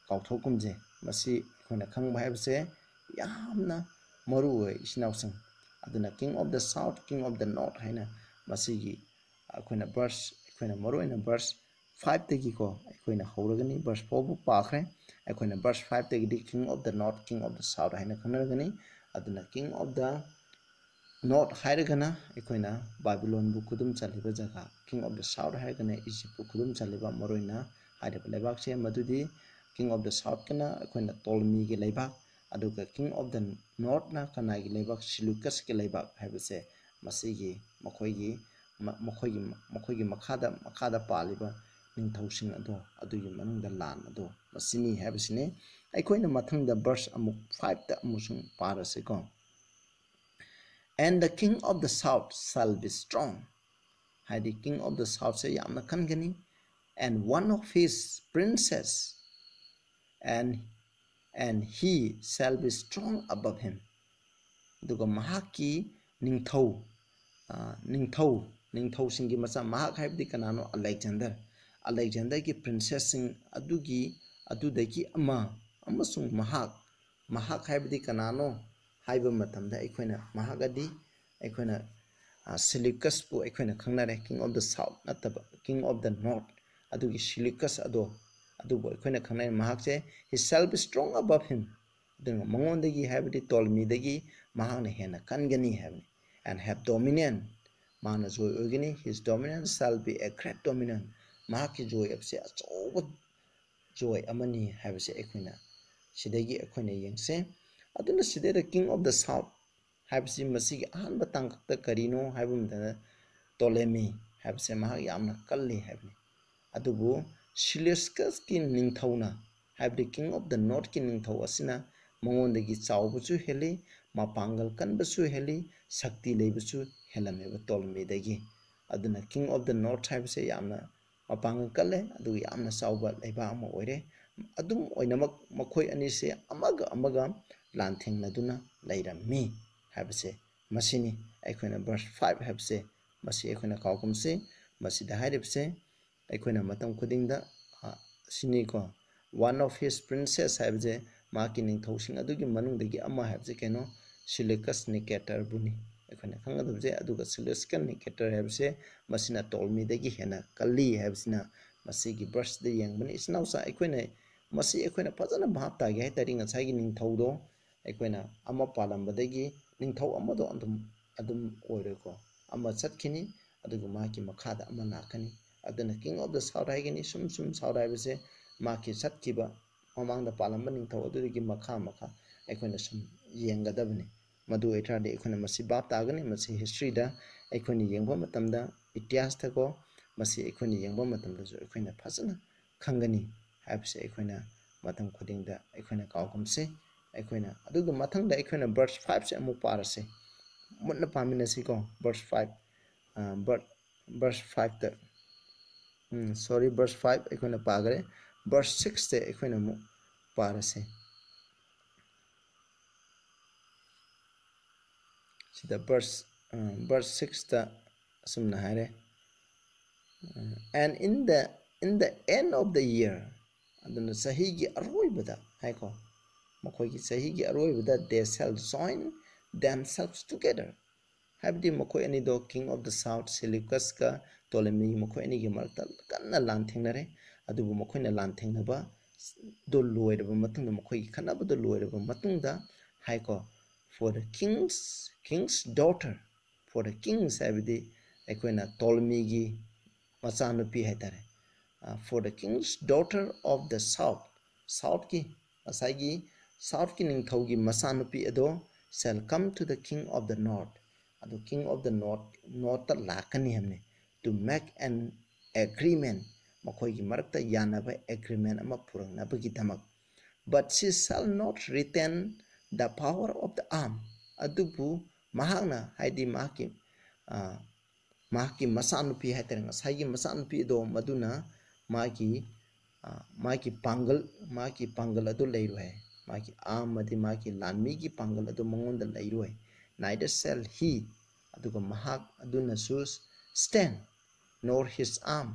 ꯀꯥꯎꯊꯣꯛꯀꯨꯝꯁꯦ꯫ ꯃꯁꯤ ꯑꯩꯈꯣꯏꯅ ꯈꯪꯕ ꯍꯥꯏꯕꯁꯦ ꯌꯥꯝꯅ ꯃꯔꯨ ꯑꯣꯏ, ꯏꯆꯤꯟ ꯏꯅꯥꯎꯁꯤꯡ꯫ ꯑꯗꯨꯅ King of the South, King of the North ꯍꯥꯏꯅ ꯃꯁꯤꯒꯤ ꯑꯩꯈꯣꯏꯅ verse, ꯑꯩꯈꯣꯏꯅ ꯃꯔꯨꯑꯣꯏꯅ verse fiveꯇꯒꯤꯀꯣ ꯑꯩꯈꯣꯏꯅ ꯍꯧꯔꯒꯅꯤ, verse fourꯕꯨ ꯄꯥꯈ꯭ꯔꯦ꯫ ꯑꯩꯈꯣꯏꯅ verse fiveꯇꯒꯤꯗꯤ King of the North, King of the South ꯍꯥꯏꯅ ꯈꯪꯅꯔꯒꯅꯤ꯫ ꯑꯗꯨꯅ King of the North ꯍꯥꯏꯔꯒꯅ ꯑꯩꯈꯣꯏꯅ ꯕꯥꯕꯤꯂꯣꯟꯕꯨ ꯈꯨꯗꯨꯝ ꯆꯜꯂꯤꯕ ꯖꯒꯥ, King of the South ꯍꯥꯏꯔꯒꯅ ꯏꯖꯤꯞꯄꯨ ꯈꯨꯗꯨꯝ ꯆꯜꯂꯤꯕ ꯃꯔꯨꯑꯣꯏꯅ ꯍꯥꯏꯔꯤꯕ ꯂꯩꯕꯥꯛꯁꯦ, ꯃꯗꯨꯗꯤ King of the Southꯀꯅ ꯑꯩꯈꯣꯏꯅ ꯇꯣꯜꯃꯤꯒꯤ ꯂꯩꯕꯥꯛ, ꯑꯗꯨꯒ King of the Northꯅ ꯀꯅꯥꯒꯤ ꯂꯩꯕꯥꯛ, ꯁꯤꯂꯨꯀꯁꯀꯤ ꯂꯩꯕꯥꯛ ꯍꯥꯏꯕꯁꯦ ꯃꯁꯤꯒꯤ ꯃꯈꯣꯏꯒꯤ ꯃ-, ꯃꯈꯣꯏꯒꯤ, ꯃꯈꯣꯏꯒꯤ ꯃꯈꯥꯗ, ꯃꯈꯥꯗ ꯄꯥꯜꯂꯤꯕ ꯅꯤꯡꯊꯧꯁꯤꯡ ꯑꯗꯣ, ꯑꯗꯨꯒꯤ ꯃꯅꯨꯡꯗ ꯂꯥꯟ ꯑꯗꯣ ꯃꯁꯤꯅꯤ ꯍꯥꯏꯕꯁꯤꯅꯤ꯫ ꯑꯩꯈꯣꯏꯅ ꯃꯊꯪꯗ verse ꯑꯃꯨꯛ fiveꯇ ꯑꯃꯨꯛꯁꯨ ꯄꯥꯔꯁꯤꯀꯣ꯫ "And the King of the South shall be strong", ꯍꯥꯏꯗꯤ King of the Southꯁꯦ ꯌꯥꯝꯅ ꯀꯟꯒꯅꯤ, "and one of his princes, and, and he shall be strong above him", ꯑꯗꯨꯒ ꯃꯍꯥꯛꯀꯤ ꯅꯤꯡꯊꯧ, ꯑ, ꯅꯤꯡꯊꯧ, ꯅꯤꯡꯊꯧꯁꯤꯡꯒꯤ ꯃꯆꯥ, ꯃꯍꯥꯛ ꯍꯥꯏꯕꯗꯤ ꯀꯅꯥꯅꯣ? ꯑꯂꯦꯛꯖꯦꯟꯗꯔ꯫ ꯑꯂꯦꯛꯖꯦꯟꯗꯔꯒꯤ princessꯁꯤꯡ ꯑꯗꯨꯒꯤ, ꯑꯗꯨꯗꯒꯤ ꯑꯃ, ꯑꯃꯁꯨꯡ ꯃꯍꯥꯛ, ꯃꯍꯥꯛ ꯍꯥꯏꯕꯗꯤ ꯀꯅꯥꯅꯣ ꯍꯥꯏꯕ ꯃꯇꯝꯗ ꯑꯩꯈꯣꯏꯅ ꯃꯍꯥꯛ ꯑꯗꯤ ꯑꯩꯈꯣꯏꯅ, ꯑ, ꯁꯤꯂꯨꯀꯁꯄꯨ ꯑꯩꯈꯣꯏꯅ ꯈꯪꯅꯔꯦ, King of the South ꯅꯠꯇꯕ, King of the North꯫ ꯑꯗꯨꯒꯤ ꯁꯤꯂꯨꯀꯁ ꯑꯗꯣ, ꯑꯗꯨꯕꯨ ꯑꯩꯈꯣꯏꯅ ꯈꯪꯅꯩ꯫ ꯃꯍꯥꯛꯁꯦ, "He shall be strong above him", ꯑꯗꯨꯅ ꯃꯉꯣꯟꯗꯒꯤ, ꯍꯥꯏꯕꯗꯤ ꯇꯣꯂꯃꯤꯗꯒꯤ, ꯃꯍꯥꯛꯅ ꯍꯦꯟꯅ ꯀꯟꯒꯅꯤ ꯍꯥꯏꯕꯅꯤ꯫ And have dominion, ꯃꯥꯅ ꯖꯣꯏ ꯑꯣꯏꯒꯅꯤ꯫ His dominion shall be a great dominion, ꯃꯍꯥꯛꯀꯤ ꯖꯣꯏ ꯍꯥꯏꯕꯁꯦ ꯑꯆꯧꯕ ꯖꯣꯏ ꯑꯃꯅꯤ ꯍꯥꯏꯕꯁꯦ ꯑꯩꯈꯣꯏꯅ ꯁꯤꯗꯒꯤ ꯑꯩꯈꯣꯏꯅ ꯌꯦꯡꯁꯦ꯫ ꯑꯗꯨꯅ ꯁꯤꯗꯩꯗ King of the South ꯍꯥꯏꯕꯁꯤ ꯃꯁꯤꯒꯤ ꯑꯍꯥꯟꯕ ꯇꯥꯡꯀꯛꯇ ꯀꯔꯤꯅꯣ ꯍꯥꯏꯕ ꯃꯇꯝꯗ, ꯇꯣꯂꯦꯃꯤ ꯍꯥꯏꯕꯁꯦ ꯃꯍꯥꯛ ꯌꯥꯝꯅ ꯀꯜꯂꯤ ꯍꯥꯏꯕꯅꯤ꯫ ꯑꯗꯨꯕꯨ ꯁꯤꯂꯦꯁꯀꯁꯀꯤ ꯅꯤꯡꯊꯧꯅ, ꯍꯥꯏꯕꯗꯤ King of the Northꯀꯤ ꯅꯤꯡꯊꯧ ꯑꯁꯤꯅ ꯃꯉꯣꯟꯗꯒꯤ ꯆꯥꯎꯕꯁꯨ ꯍꯦꯜꯂꯤ, ꯃꯄꯥꯡꯒꯜ ꯀꯟꯕꯁꯨ ꯍꯦꯜꯂꯤ, ꯁꯛꯇꯤ ꯂꯩꯕꯁꯨ ꯍꯦꯜꯂꯝꯃꯦꯕ ꯇꯣꯂꯃꯤꯗꯒꯤ꯫ ꯑꯗꯨꯅ King of the North ꯍꯥꯏꯕꯁꯦ ꯌꯥꯝꯅ ꯃꯄꯥꯡꯒꯜ ꯀꯜꯂꯦ, ꯑꯗꯨꯒ ꯌꯥꯝꯅ ꯆꯥꯎꯕ ꯂꯩꯕꯥꯛ ꯑꯃ ꯑꯣꯏꯔꯦ꯫ ꯑꯗꯨꯝ ꯑꯣꯏꯅꯃꯛ ꯃꯈꯣꯏ ꯑꯅꯤꯁꯦ ꯑꯃꯒ ꯑꯃꯒ ꯂꯥꯟꯊꯦꯡꯅꯗꯨꯅ ꯂꯩꯔꯝꯃꯤ ꯍꯥꯏꯕꯁꯦ ꯃꯁꯤꯅꯤ꯫ ꯑꯩꯈꯣꯏꯅ verse five ꯍꯥꯏꯕꯁꯦ, ꯃꯁꯤ ꯑꯩꯈꯣꯏꯅ ꯀꯥꯎꯒꯨꯝꯁꯤ꯫ ꯃꯁꯤꯗ ꯍꯥꯏꯔꯤꯕꯁꯦ ꯑꯩꯈꯣꯏꯅ ꯃꯇꯝ ꯈꯨꯗꯤꯡꯗ, ꯑ, ꯁꯤꯅꯤꯀꯣ, one of his princess ꯍꯥꯏꯕꯁꯦ, ꯃꯍꯥꯛꯀꯤ ꯅꯤꯡꯊꯧꯁꯤꯡ ꯑꯗꯨꯒꯤ ꯃꯅꯨꯡꯗꯒꯤ ꯑꯃ ꯍꯥꯏꯕꯁꯦ ꯀꯩꯅꯣ? ꯁꯤꯂꯦꯀꯁ ꯅꯤꯀꯦꯇꯔꯕꯨꯅꯤ ꯑꯩꯈꯣꯏꯅ ꯈꯪꯒꯗꯕꯁꯦ꯫ ꯑꯗꯨꯒ ꯁꯤꯂꯦꯀꯁ ꯅꯤꯀꯦꯇꯔ ꯍꯥꯏꯕꯁꯦ, ꯃꯁꯤꯅ ꯇꯣꯜꯃꯤꯗꯒꯤ ꯍꯦꯟꯅ ꯀꯜꯂꯤ ꯍꯥꯏꯕꯁꯤꯅ ꯃꯁꯤꯒꯤ verseꯇ ꯌꯦꯡꯕꯅꯤ꯫ ꯏꯆꯤꯟ ꯏꯅꯥꯎꯁꯥ, ꯑꯩꯈꯣꯏꯅ, ꯃꯁꯤ ꯑꯩꯈꯣꯏꯅ ꯐꯖꯅ ꯚꯥꯞ ꯇꯥꯒꯦ ꯍꯥꯏ ꯇꯥꯔꯗꯤ, ꯉꯁꯥꯏꯒꯤ ꯅꯤꯡꯊꯧꯗꯣ ꯑꯩꯈꯣꯏꯅ ꯑꯃ ꯄꯥꯜꯂꯝꯕꯗꯒꯤ ꯅꯤꯡꯊꯧ ꯑꯃꯗꯣ ꯑꯗꯨꯝ, ꯑꯗꯨꯝ ꯑꯣꯏꯔꯣꯏꯀꯣ꯫ ꯑꯃ ꯆꯠꯈꯤꯅꯤ, ꯑꯗꯨꯒ ꯃꯍꯥꯛꯀꯤ ꯃꯈꯥꯗ ꯑꯃ ꯂꯥꯛꯀꯅꯤ꯫ ꯑꯗꯨꯅ King of the South ꯍꯥꯏꯒꯅꯤ꯫ ꯁꯨꯝ ꯁꯨꯝ South ꯍꯥꯏꯕꯁꯦ ꯃꯍꯥꯛꯀꯤ ꯆꯠꯈꯤꯕ, ꯃꯃꯥꯡꯗ ꯄꯥꯜꯂꯝꯕ ꯅꯤꯡꯊꯧ ꯑꯗꯨꯗꯒꯤ ꯃꯈꯥ ꯃꯈꯥ ꯑꯩꯈꯣꯏꯅ ꯁꯨꯝ ꯌꯦꯡꯒꯗꯕꯅꯤ꯫ ꯃꯗꯨ ꯑꯣꯏꯇꯥꯔꯗꯤ ꯑꯩꯈꯣꯏꯅ ꯃꯁꯤ ꯚꯥꯞ ꯇꯥꯒꯅꯤ꯫ ꯃꯁꯤ historyꯗ ꯑꯩꯈꯣꯏꯅ ꯌꯦꯡꯕ ꯃꯇꯝꯗ, ꯏꯇꯤꯍꯥꯁꯇꯀꯣ, ꯃꯁꯤ ꯑꯩꯈꯣꯏꯅ ꯌꯦꯡꯕ ꯃꯇꯝꯗꯁꯨ ꯑꯩꯈꯣꯏꯅ ꯐꯖꯅ ꯈꯪꯒꯅꯤ ꯍꯥꯏꯕꯁꯦ ꯑꯩꯈꯣꯏꯅ ꯃꯇꯝ ꯈꯨꯗꯤꯡꯗ ꯑꯩꯈꯣꯏꯅ ꯀꯥꯎꯒꯨꯝꯁꯤ꯫ ꯑꯩꯈꯣꯏꯅ ꯑꯗꯨꯒ ꯃꯊꯪꯗ ꯑꯩꯈꯣꯏꯅ verse fiveꯁꯦ ꯑꯃꯨꯛ ꯄꯥꯔꯁꯤ꯫ ꯃꯨꯟꯅ ꯄꯥꯃꯤꯟꯅꯁꯤꯀꯣ꯫ Verse five, ꯑ, ver-, verse fiveꯇ, ꯎꯝ, sorry, verse five ꯑꯩꯈꯣꯏꯅ ꯄꯥꯈ꯭ꯔꯦ꯫ Verse sixꯁꯦ ꯑꯩꯈꯣꯏꯅ ꯑꯃꯨꯛ ꯄꯥꯔꯁꯤ꯫ ꯁꯤꯗ verse, ꯑ, verse sixꯇ ꯑꯁꯨꯝꯅ ꯍꯥꯏꯔꯦ, "And in the, in the end of the year," ꯑꯗꯨꯅ ꯆꯍꯤꯒꯤ ꯑꯔꯣꯏꯕꯗ ꯍꯥꯏꯀꯣ, ꯃꯈꯣꯏꯒꯤ ꯆꯍꯤꯒꯤ ꯑꯔꯣꯏꯕꯗ, "they shall join themselves together," ꯍꯥꯏꯕꯗꯤ ꯃꯈꯣꯏ ꯑꯅꯤꯗꯣ, King of the South ꯁꯦꯂ꯭ꯌꯨꯀꯁꯀ ꯇꯣꯂꯦꯃꯤ, ꯃꯈꯣꯏ ꯑꯅꯤꯒꯤ ꯃꯔꯛꯇ ꯀꯟꯅ ꯂꯥꯟꯊꯦꯡꯅꯔꯦ꯫ ꯑꯗꯨꯕꯨ ꯃꯈꯣꯏꯅ ꯂꯥꯟꯊꯦꯡꯅꯕ ꯗꯣ ꯂꯣꯏꯔꯕ ꯃꯇꯨꯡꯗ, ꯃꯈꯣꯏꯒꯤ ꯈꯠꯅꯕꯗꯣ ꯂꯣꯏꯔꯕ ꯃꯇꯨꯡꯗ ꯍꯥꯏꯀꯣ, "For the king's, king's daughter", "for the king's" ꯍꯥꯏꯕꯗꯤ ꯑꯩꯈꯣꯏꯅ ꯇꯣꯜꯃꯤꯒꯤ ꯃꯆꯥꯅꯨꯄꯤ ꯍꯥꯏꯇꯥꯔꯦ, "for the king's daughter of the south", ꯁꯥꯎꯠꯀꯤ, ꯉꯁꯥꯏꯒꯤ ꯁꯥꯎꯠꯀꯤ ꯅꯤꯡꯊꯧꯒꯤ ꯃꯆꯥꯅꯨꯄꯤ ꯑꯗꯣ, "shall come to the king of the north", ꯑꯗꯨ king of the north, ꯅꯣꯔꯠꯇ ꯂꯥꯛꯀꯅꯤ ꯍꯥꯏꯕꯅꯤ, "to make an agreement", ꯃꯈꯣꯏꯒꯤ ꯃꯔꯛꯇ ꯌꯥꯅꯕ ꯑꯦꯒ꯭ꯔꯤꯃꯦꯟ ꯑꯃ ꯄꯨꯔꯛꯅꯕꯒꯤꯗꯃꯛ꯫ "But she shall not retain the power of the arm", ꯑꯗꯨꯕꯨ ꯃꯍꯥꯛꯅ, ꯍꯥꯏꯗꯤ ꯃꯍꯥꯛꯀꯤ, ꯃꯍꯥꯛꯀꯤ ꯃꯆꯥꯅꯨꯄꯤ ꯍꯥꯏꯇꯥꯔꯦ, ꯉꯁꯥꯏꯒꯤ ꯃꯆꯥꯅꯨꯄꯤ ꯑꯗꯣ, ꯃꯗꯨꯅ ꯃꯥꯒꯤ, ꯃꯥꯒꯤ ꯄꯥꯡꯒꯜ, ꯃꯥꯒꯤ ꯄꯥꯡꯒꯜ ꯑꯗꯨ ꯂꯩꯔꯣꯏ ꯍꯥꯏ꯫ ꯃꯥꯒꯤ ꯑꯥꯔꯝ ꯑꯃꯗꯤ ꯃꯥꯒꯤ ꯂꯥꯟꯃꯤꯒꯤ ꯄꯥꯡꯒꯜ ꯑꯗꯨ ꯃꯉꯣꯟꯗ ꯂꯩꯔꯣꯏ꯫ "Neither shall he", ꯑꯗꯨꯒ ꯃꯍꯥꯛ ꯑꯗꯨꯅꯁꯨ, "stand, nor his arm",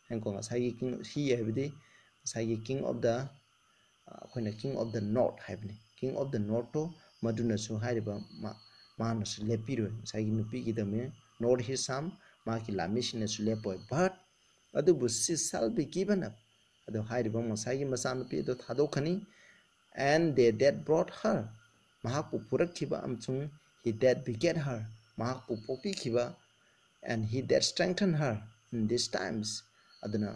ꯍꯥꯏꯅꯀꯣ, ꯉꯁꯥꯏꯒꯤ king, he ꯍꯥꯏꯕꯗꯤ ꯉꯁꯥꯏꯒꯤ king of the, ꯑꯩꯈꯣꯏꯅ king of the north ꯍꯥꯏꯕꯅꯤ, king of the northꯇꯣ, ꯃꯗꯨꯅꯁꯨ ꯍꯥꯏꯔꯤꯕ ꯃꯥꯅꯁꯨ ꯂꯦꯞꯄꯤꯔꯣꯏ, ꯉꯁꯥꯏꯒꯤ ꯅꯨꯄꯤꯒꯤꯗꯃꯛ, "nor his arm", ꯃꯍꯥꯛꯀꯤ ꯂꯥꯟꯃꯤꯁꯤꯡꯅꯁꯨ ꯂꯦꯞꯄꯣꯏ꯫ "But", ꯑꯗꯨꯕꯨ, "she shall be given up", ꯑꯗꯣ ꯍꯥꯏꯔꯤꯕ ꯉꯁꯥꯏꯒꯤ ꯃꯆꯥꯅꯨꯄꯤ ꯑꯗꯣ ꯊꯥꯗꯣꯛꯀꯅꯤ꯫ "And they that brought her", ꯃꯍꯥꯛꯄꯨ ꯄꯨꯔꯛꯈꯤꯕ ꯑꯃꯁꯨꯡ "he that begat her", ꯃꯍꯥꯛꯄꯨ ꯄꯣꯛꯄꯤꯈꯤꯕ, "and he that strengthened her in these times", ꯑꯗꯨꯅ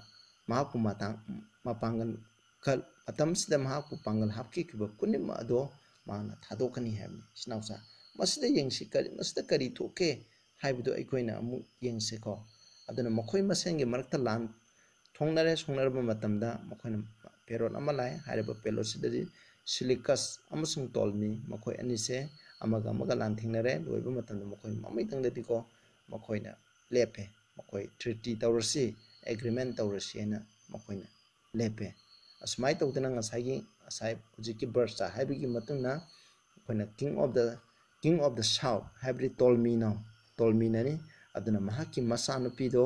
ꯃꯍꯥꯛꯄꯨ ꯃꯇꯥꯡ, ꯃꯄꯥꯡꯒꯜ ꯀꯜ-, ꯃꯇꯝꯁꯤꯗ ꯃꯍꯥꯛꯄꯨ ꯄꯥꯡꯒꯜ ꯍꯥꯞꯈꯤꯈꯤꯕ ꯄꯨꯝꯅꯃꯛ ꯑꯗꯣ ꯃꯍꯥꯛꯅ ꯊꯥꯗꯣꯛꯀꯅꯤ ꯍꯥꯏꯕꯅꯤ꯫ ꯏꯆꯤꯟ ꯏꯅꯥꯎꯁꯥ, ꯃꯁꯤꯗ ꯌꯦꯡꯁꯤ, ꯀꯔꯤ, ꯃꯁꯤꯗ ꯀꯔꯤ ꯊꯣꯛꯀꯦ ꯍꯥꯏꯕꯗꯨ ꯑꯩꯈꯣꯏꯅ ꯑꯃꯨꯛ ꯌꯦꯡꯁꯤꯀꯣ꯫ ꯑꯗꯨꯅ ꯃꯈꯣꯏ ꯃꯁꯦꯟꯒꯤ ꯃꯔꯛꯇ ꯂꯥꯟ ꯊꯣꯡꯅꯔꯦ꯫ ꯁꯣꯡꯅꯔꯕ ꯃꯇꯝꯗ ꯃꯈꯣꯏꯅ ꯄꯦꯔꯣꯠ ꯑꯃ ꯂꯥꯛꯑꯦ꯫ ꯍꯥꯏꯔꯤꯕ ꯄꯦꯔꯣꯠꯁꯤꯗꯗꯤ ꯁꯤꯂꯤꯀꯁ ꯑꯃꯁꯨꯡ ꯇꯣꯜꯃꯤ, ꯃꯈꯣꯏ ꯑꯅꯤꯁꯦ ꯑꯃꯒ ꯑꯃꯒ ꯂꯥꯟꯊꯦꯡꯅꯔꯦ꯫ ꯂꯣꯏꯕ ꯃꯇꯝꯗ ꯃꯈꯣꯏ ꯃꯃꯩꯇꯪꯗꯗꯤꯀꯣ, ꯃꯈꯣꯏꯅ ꯂꯦꯞꯄꯦ꯫ ꯃꯈꯣꯏ ꯇ꯭ꯔꯤꯇꯤ ꯇꯧꯔꯁꯤ, ꯑꯦꯒ꯭ꯔꯤꯃꯦꯟ ꯇꯧꯔꯁꯤ ꯍꯥꯏꯅ ꯃꯈꯣꯏꯅ ꯂꯦꯞꯄꯦ꯫ ꯑꯁꯨꯃꯥꯏꯅ ꯇꯧꯗꯅ ꯉꯁꯥꯏꯒꯤ, ꯉꯁꯥꯏ ꯍꯧꯖꯤꯛꯀꯤ ꯕꯔꯁꯇ ꯍꯥꯏꯕꯒꯤ ꯃꯇꯨꯡ ꯏꯟꯅ ꯑꯩꯈꯣꯏꯅ king of the, king of the south ꯍꯥꯏꯕꯗꯤ ꯇꯣꯜꯃꯤꯅꯣ, ꯇꯣꯜꯃꯤꯅꯅꯤ꯫ ꯑꯗꯨꯅ ꯃꯍꯥꯛꯀꯤ ꯃꯆꯥꯅꯨꯄꯤꯗꯣ,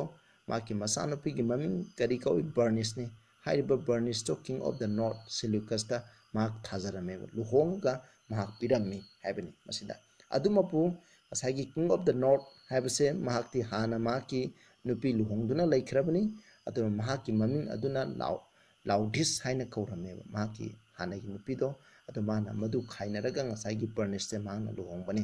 ꯃꯍꯥꯛꯀꯤ ꯃꯆꯥꯅꯨꯄꯤꯒꯤ ꯃꯃꯤꯡ ꯀꯔꯤ ꯀꯧꯏ? ꯕꯔꯅꯤꯁꯅꯤ꯫ ꯍꯥꯏꯔꯤꯕ ꯕꯔꯅꯤꯁꯇꯣ king of the north ꯁꯤꯂ꯭ꯌꯨꯀꯁꯇ ꯃꯍꯥꯛ ꯊꯥꯖꯔꯝꯃꯦꯕ, ꯂꯨꯍꯣꯡꯉꯒ ꯃꯍꯥꯛ ꯄꯤꯔꯝꯃꯤ ꯍꯥꯏꯕꯅꯤ꯫ ꯃꯁꯤꯗ ꯑꯗꯨꯃꯛꯄꯨ ꯉꯁꯥꯏꯒꯤ king of the north ꯍꯥꯏꯕꯁꯦ ꯃꯍꯥꯛꯇꯤ ꯍꯥꯟꯅ ꯃꯍꯥꯛꯀꯤ ꯅꯨꯄꯤ ꯂꯨꯍꯣꯡꯗꯨꯅ ꯂꯩꯈ꯭ꯔꯕꯅꯤ꯫ ꯑꯗꯨꯅ ꯃꯍꯥꯛꯀꯤ ꯃꯃꯤꯡ ꯑꯗꯨꯅ ꯂꯥꯎ-, ꯂꯥꯎꯗꯤꯁ ꯍꯥꯏꯅ ꯀꯧꯔꯝꯃꯦꯕ ꯃꯍꯥꯛꯀꯤ ꯍꯥꯟꯅꯒꯤ ꯅꯨꯄꯤꯗꯣ꯫ ꯑꯗꯨ ꯃꯥꯅ ꯃꯗꯨ ꯈꯥꯏꯅꯔꯒ ꯉꯁꯥꯏꯒꯤ ꯕꯔꯅꯤꯁꯁꯦ ꯃꯍꯥꯛꯅ ꯂꯨꯍꯣꯡꯕꯅꯤ꯫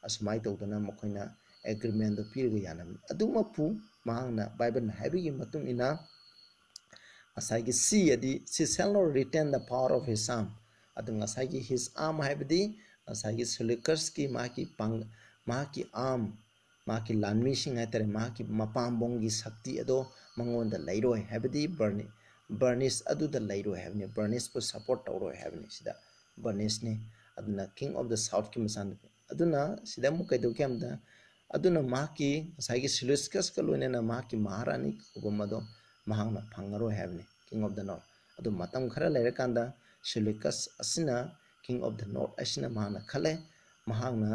ꯑꯁꯨꯃꯥꯏꯅ ꯇꯧꯗꯅ ꯃꯈꯣꯏꯅ ꯑꯦꯒ꯭ꯔꯤꯃꯦꯟꯗꯣ ꯄꯤꯔꯒ ꯌꯥꯅꯕꯅꯤ꯫ ꯑꯗꯨꯃꯛꯄꯨ ꯃꯍꯥꯛꯅ ꯕꯥꯏꯕꯜꯅ ꯍꯥꯏꯕꯒꯤ ꯃꯇꯨꯡ ꯏꯟꯅ ꯉꯁꯥꯏꯒꯤ "She" ꯑꯗꯤ "She shall not retain the power of his arm"꯫ ꯑꯗꯨ ꯉꯁꯥꯏꯒꯤ "his arm" ꯍꯥꯏꯕꯗꯤ ꯉꯁꯥꯏꯒꯤ ꯁꯦꯂꯨꯀꯁꯀꯤ ꯃꯍꯥꯛꯀꯤ ꯄꯥꯡ-, ꯃꯍꯥꯛꯀꯤ ꯑꯥꯔꯝ, ꯃꯍꯥꯛꯀꯤ ꯂꯥꯟꯃꯤꯁꯤꯡ ꯍꯥꯏꯇꯥꯔꯦ, ꯃꯍꯥꯛꯀꯤ ꯃꯄꯥꯝꯕꯣꯝꯒꯤ ꯁꯛꯇꯤ ꯑꯗꯣ ꯃꯉꯣꯟꯗ ꯂꯩꯔꯣꯏ ꯍꯥꯏꯕꯗꯤ ꯕꯔꯅꯤ-, ꯕꯔꯅꯤꯁ ꯑꯗꯨꯗ ꯂꯩꯔꯣꯏ ꯍꯥꯏꯕꯅꯤ, ꯕꯔꯅꯤꯁꯄꯨ ꯁꯞꯄꯣꯔꯠ ꯇꯧꯔꯣꯏ ꯍꯥꯏꯕꯅꯤ꯫ ꯁꯤꯗ ꯕꯔꯅꯤꯁꯅꯤ꯫ ꯑꯗꯨꯅ king of the southꯀꯤ ꯃꯆꯥꯅꯨꯄꯤ꯫ ꯑꯗꯨꯅ ꯁꯤꯗ ꯑꯃꯨꯛ ꯀꯩꯗꯧꯒꯦ ꯍꯥꯏꯕꯗ, ꯑꯗꯨꯅ ꯃꯍꯥꯛꯀꯤ ꯉꯁꯥꯏꯒꯤ ꯁꯦꯂꯨꯀꯁꯀ ꯂꯣꯏꯅꯅ ꯃꯍꯥꯛꯀꯤ ꯃꯍꯥꯔꯥꯅꯤ ꯀꯧꯕ ꯑꯗꯣ ꯃꯍꯥꯛꯅ ꯐꯪꯉꯔꯣꯏ ꯍꯥꯏꯕꯅꯤ, king of the north꯫ ꯑꯗꯨ ꯃꯇꯝ ꯈꯔ ꯂꯩꯔꯀꯥꯟꯗ ꯁꯦꯂꯨꯀꯁ ꯑꯁꯤꯅ, king of the north ꯑꯁꯤꯅ ꯃꯍꯥꯛꯅ ꯈꯜꯂꯦ, ꯃꯍꯥꯛꯅ,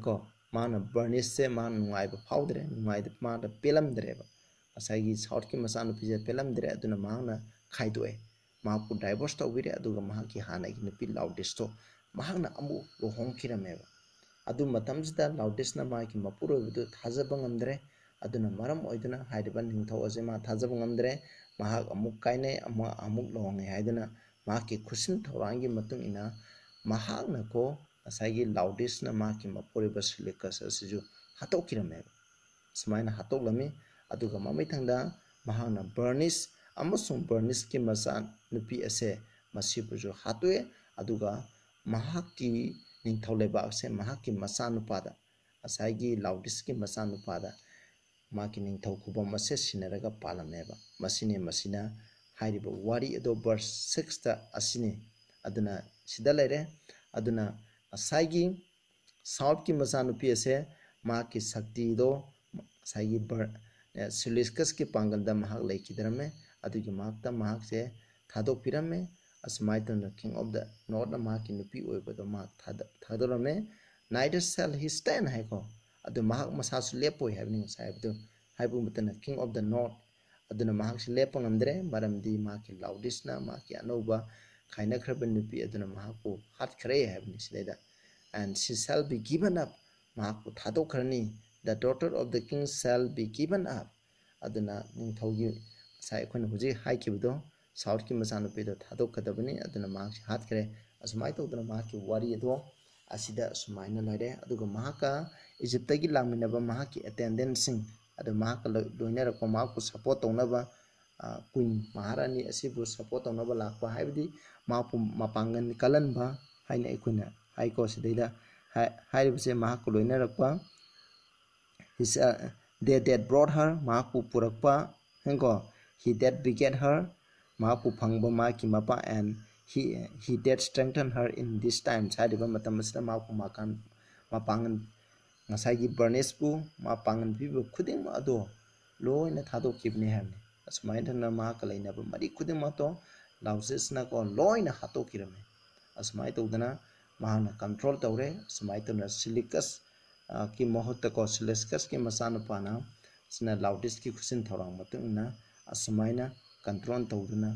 ꯀꯣ, ꯃꯥꯅ ꯕꯔꯅꯤꯁꯁꯦ ꯃꯥꯅ ꯅꯨꯡꯉꯥꯏꯕ ꯐꯥꯎꯗ꯭ꯔꯦ, ꯅꯨꯡꯉꯥꯏꯗ-, ꯃꯥꯅ ꯄꯦꯜꯂꯝꯗ꯭ꯔꯦꯕ꯫ ꯉꯁꯥꯏꯒꯤ ꯁꯥꯎꯠꯀꯤ ꯃꯆꯥꯅꯨꯄꯤꯁꯦ ꯄꯦꯜꯂꯝꯗ꯭ꯔꯦ, ꯑꯗꯨꯅ ꯃꯍꯥꯛꯅ ꯈꯥꯏꯗꯣꯛꯑꯦ, ꯃꯍꯥꯛꯄꯨ ꯗꯥꯏꯚꯣꯔꯁ ꯇꯧꯕꯤꯔꯦ, ꯑꯗꯨꯒ ꯃꯍꯥꯛꯀꯤ ꯍꯥꯟꯅꯒꯤ ꯅꯨꯄꯤ ꯂꯥꯎꯗꯤꯁꯇꯣ ꯃꯍꯥꯛꯅ ꯑꯃꯨꯛ ꯂꯨꯍꯣꯡꯈꯤꯔꯝꯃꯦꯕ꯫ ꯑꯗꯨ ꯃꯇꯝꯁꯤꯗ ꯂꯥꯎꯗꯤꯁꯅ ꯃꯥꯒꯤ ꯃꯄꯨꯔꯣꯏꯕꯗꯨ ꯊꯥꯖꯕ ꯉꯝꯗ꯭ꯔꯦ꯫ ꯑꯗꯨꯅ ꯃꯔꯝ ꯑꯣꯏꯗꯨꯅ ꯍꯥꯏꯔꯤꯕ ꯅꯤꯡꯊꯧ ꯑꯁꯦ ꯃꯥ ꯊꯥꯖꯕ ꯉꯝꯗ꯭ꯔꯦ꯫ ꯃꯍꯥꯛ ꯑꯃꯨꯛ ꯀꯥꯏꯅꯩ, ꯑꯃ-, ꯑꯃꯨꯛ ꯂꯨꯍꯣꯡꯉꯦ ꯍꯥꯏꯗꯨꯅ ꯃꯍꯥꯛꯀꯤ ꯈꯨꯠꯁꯤꯟ ꯊꯧꯔꯥꯡꯒꯤ ꯃꯇꯨꯡ ꯏꯟꯅ ꯃꯍꯥꯛꯅꯀꯣ ꯉꯁꯥꯏꯒꯤ ꯂꯥꯎꯗꯤꯁꯅ ꯃꯍꯥꯛꯀꯤ ꯃꯄꯨꯔꯣꯏꯕ ꯁꯦꯂꯨꯀꯁ ꯑꯁꯤꯁꯨ ꯍꯥꯠꯇꯣꯛꯈꯤꯔꯝꯃꯦꯕ꯫ ꯁꯨꯃꯥꯏꯅ ꯍꯥꯠꯇꯣꯛꯂꯝꯃꯤ꯫ ꯑꯗꯨꯒ ꯃꯃꯩꯊꯪꯗ ꯃꯍꯥꯛꯅ ꯕꯔꯅꯤꯁ ꯑꯃꯁꯨꯡ ꯕꯔꯅꯤꯁꯀꯤ ꯃꯆꯥ ꯅꯨꯄꯤ ꯑꯁꯦ ꯃꯁꯤꯕꯨꯁꯨ ꯍꯥꯠꯇꯣꯛꯑꯦ꯫ ꯑꯗꯨꯒ ꯃꯍꯥꯛꯀꯤ ꯅꯤꯡꯊꯧ ꯂꯩꯕꯥꯛ ꯑꯁꯦ ꯃꯍꯥꯛꯀꯤ ꯃꯆꯥꯅꯨꯄꯥꯗ, ꯉꯁꯥꯏꯒꯤ ꯂꯥꯎꯗꯤꯁꯀꯤ ꯃꯆꯥꯅꯨꯄꯥꯗ ꯃꯍꯥꯛꯀꯤ ꯅꯤꯡꯊꯧ ꯈꯨꯕꯝ ꯑꯁꯦ ꯁꯤꯟꯅꯔꯒ ꯄꯥꯜꯂꯝꯃꯦꯕ꯫ ꯃꯁꯤꯅꯤ, ꯃꯁꯤꯅ ꯍꯥꯏꯔꯤꯕ ꯋꯥꯔꯤ ꯑꯗꯣ verse sixꯇ ꯑꯁꯤꯅꯤ꯫ ꯑꯗꯨꯅ ꯁꯤꯗ ꯂꯩꯔꯦ꯫ ꯑꯗꯨꯅ ꯉꯁꯥꯏꯒꯤ ꯁꯥꯎꯠꯀꯤ ꯃꯆꯥꯅꯨꯄꯤ ꯑꯁꯦ ꯃꯍꯥꯛꯀꯤ ꯁꯛꯇꯤꯗꯣ ꯉꯁꯥꯏꯒꯤ ꯕꯔ-, ꯑꯦ, ꯁꯦꯂꯨꯀꯁꯀꯤ ꯄꯥꯡꯒꯜꯗ ꯃꯍꯥꯛ ꯂꯩꯈꯤꯗ꯭ꯔꯝꯃꯦ꯫ ꯑꯗꯨꯒꯤ ꯃꯍꯥꯛꯇ ꯃꯍꯥꯛꯁꯦ ꯊꯥꯗꯣꯛꯄꯤꯔꯝꯃꯦ꯫ ꯑꯁꯨꯃꯥꯏꯅ ꯇꯧꯗꯅ king of the northꯅ ꯃꯍꯥꯛꯀꯤ ꯅꯨꯄꯤ ꯑꯣꯏꯕꯗꯣ ꯃꯍꯥꯛ ꯊꯥꯗ-, ꯊꯥꯗꯣꯔꯝꯃꯦ꯫ "Neither shall he stand" ꯍꯥꯏꯀꯣ꯫ ꯑꯗꯨ ꯃꯍꯥꯛ ꯃꯁꯥꯁꯨ ꯂꯦꯞꯄꯣꯏ ꯍꯥꯏꯕꯅꯤ ꯉꯁꯥꯏ ꯍꯥꯏꯕꯗꯨ꯫ ꯍꯥꯏꯕ ꯃꯇꯝꯗ king of the north ꯑꯗꯨꯅ ꯃꯍꯥꯛꯁꯤ ꯂꯦꯞꯄ ꯉꯝꯗ꯭ꯔꯦ, ꯃꯔꯝꯗꯤ ꯃꯍꯥꯛꯀꯤ ꯂꯥꯎꯗꯤꯁꯅ ꯃꯍꯥꯛꯀꯤ ꯑꯅꯧꯕ ꯈꯥꯏꯅꯈ꯭ꯔꯕ ꯅꯨꯄꯤ ꯑꯗꯨꯅ ꯃꯍꯥꯛꯄꯨ ꯍꯥꯠꯈ꯭ꯔꯦ ꯍꯥꯏꯕꯅꯤ ꯁꯤꯗꯩꯗ꯫ "And she shall be given up", ꯃꯍꯥꯛꯄꯨ ꯊꯥꯗꯣꯛꯈ꯭ꯔꯅꯤ꯫ "The daughter of the king shall be given up", ꯑꯗꯨꯅ ꯅꯤꯡꯊꯧꯒꯤ, ꯉꯁꯥꯏ ꯑꯩꯈꯣꯏꯅ ꯍꯧꯖꯤꯛ ꯍꯥꯏꯈꯤꯕꯗꯣ, ꯁꯥꯎꯠꯀꯤ ꯃꯆꯥꯅꯨꯄꯤꯗꯣ ꯊꯥꯗꯣꯛꯀꯗꯕꯅꯤ, ꯑꯗꯨꯅ ꯃꯍꯥꯛꯁꯦ ꯍꯥꯠꯈ꯭ꯔꯦ꯫ ꯑꯁꯨꯃꯥꯏꯅ ꯇꯧꯗꯅ ꯃꯍꯥꯛꯀꯤ ꯋꯥꯔꯤ ꯑꯗꯣ ꯑꯁꯤꯗ ꯑꯁꯨꯃꯥꯏꯅ ꯂꯩꯔꯦ꯫ ꯑꯗꯨꯒ ꯃꯍꯥꯛꯀ ꯏꯖꯤꯞꯇꯒꯤ ꯂꯥꯛꯃꯤꯟꯅꯕ ꯃꯍꯥꯛꯀꯤ ꯑꯦꯇꯦꯟꯗꯦꯟꯁꯤꯡ, ꯑꯗꯨ ꯃꯍꯥꯛꯀ ꯂꯣꯏ-, ꯂꯣꯏꯅꯔꯛꯄ, ꯃꯍꯥꯛꯄꯨ ꯁꯞꯄꯣꯔꯠ ꯇꯧꯅꯕ, ꯀ꯭ꯋꯤꯟ ꯃꯍꯥꯔꯥꯅꯤ ꯑꯁꯤꯕꯨ ꯁꯞꯄꯣꯔꯠ ꯇꯧꯅꯕ ꯂꯥꯛꯄ, ꯍꯥꯏꯕꯗꯤ ꯃꯍꯥꯛꯄꯨ ꯃꯄꯥꯡꯒꯜ ꯀꯜꯍꯟꯕ ꯍꯥꯏꯅ ꯑꯩꯈꯣꯏꯅ ꯍꯥꯏꯀꯣ꯫ ꯁꯤꯗꯩꯗ ꯍꯥꯏ-, ꯍꯥꯏꯔꯤꯕꯁꯦ ꯃꯍꯥꯛꯀ ꯂꯣꯏꯅꯔꯛꯄ, ꯍꯤꯁ-, ꯑ, they that brought her, ꯃꯍꯥꯛꯄꯨ ꯄꯨꯔꯛꯄ, ꯍꯦꯡꯀꯣ, he that begat her, ꯃꯍꯥꯛꯄꯨ ꯐꯪꯕ ꯃꯍꯥꯛꯀꯤ ꯃꯄꯥ, and he, he that strengthened her in this time, ꯍꯥꯏꯔꯤꯕ ꯃꯇꯝ ꯑꯁꯤꯗ ꯃꯍꯥꯛꯄꯨ ꯃꯀꯥꯟ-, ꯃꯄꯥꯡꯒꯜ, ꯉꯁꯥꯏꯒꯤ ꯕꯔꯅꯦꯁꯄꯨ ꯃꯄꯥꯡꯒꯜ ꯄꯤꯕ ꯈꯨꯗꯤꯡꯃꯛ ꯑꯗꯣ ꯂꯣꯏꯅ ꯊꯥꯗꯣꯛꯈꯤꯕꯅꯤ ꯍꯥꯏꯕꯅꯤ꯫ ꯑꯁꯨꯃꯥꯏꯅ ꯇꯧꯗꯅ ꯃꯍꯥꯛꯀ ꯂꯩꯅꯕ ꯃꯔꯤ ꯈꯨꯗꯤꯡꯃꯛꯇꯣ ꯂꯥꯎꯁꯤꯁꯅꯀꯣ ꯂꯣꯏꯅ ꯍꯥꯠꯇꯣꯛꯈꯤꯔꯝꯃꯤ꯫ ꯑꯁꯨꯃꯥꯏꯅ ꯇꯧꯗꯅ ꯃꯍꯥꯛꯅ ꯀꯟꯇ꯭ꯔꯣꯜ ꯇꯧꯔꯦ꯫ ꯑꯁꯨꯃꯥꯏꯅ ꯇꯧꯗꯅ ꯁꯤꯂꯤꯀꯁ, ꯑ, ꯀꯤ ꯃꯍꯨꯠꯇꯀꯣ, ꯁꯤꯂꯤꯁꯀꯁꯀꯤ ꯃꯆꯥꯅꯨꯄꯥꯅ ꯁꯤꯅ ꯂꯥꯎꯗꯤꯁꯀꯤ ꯈꯨꯠꯁꯤꯟ ꯊꯧꯔꯥꯡ ꯃꯇꯨꯡ ꯏꯟꯅ ꯑꯁꯨꯃꯥꯏꯅ ꯀꯟꯇ꯭ꯔꯣꯜ ꯇꯧꯗꯨꯅ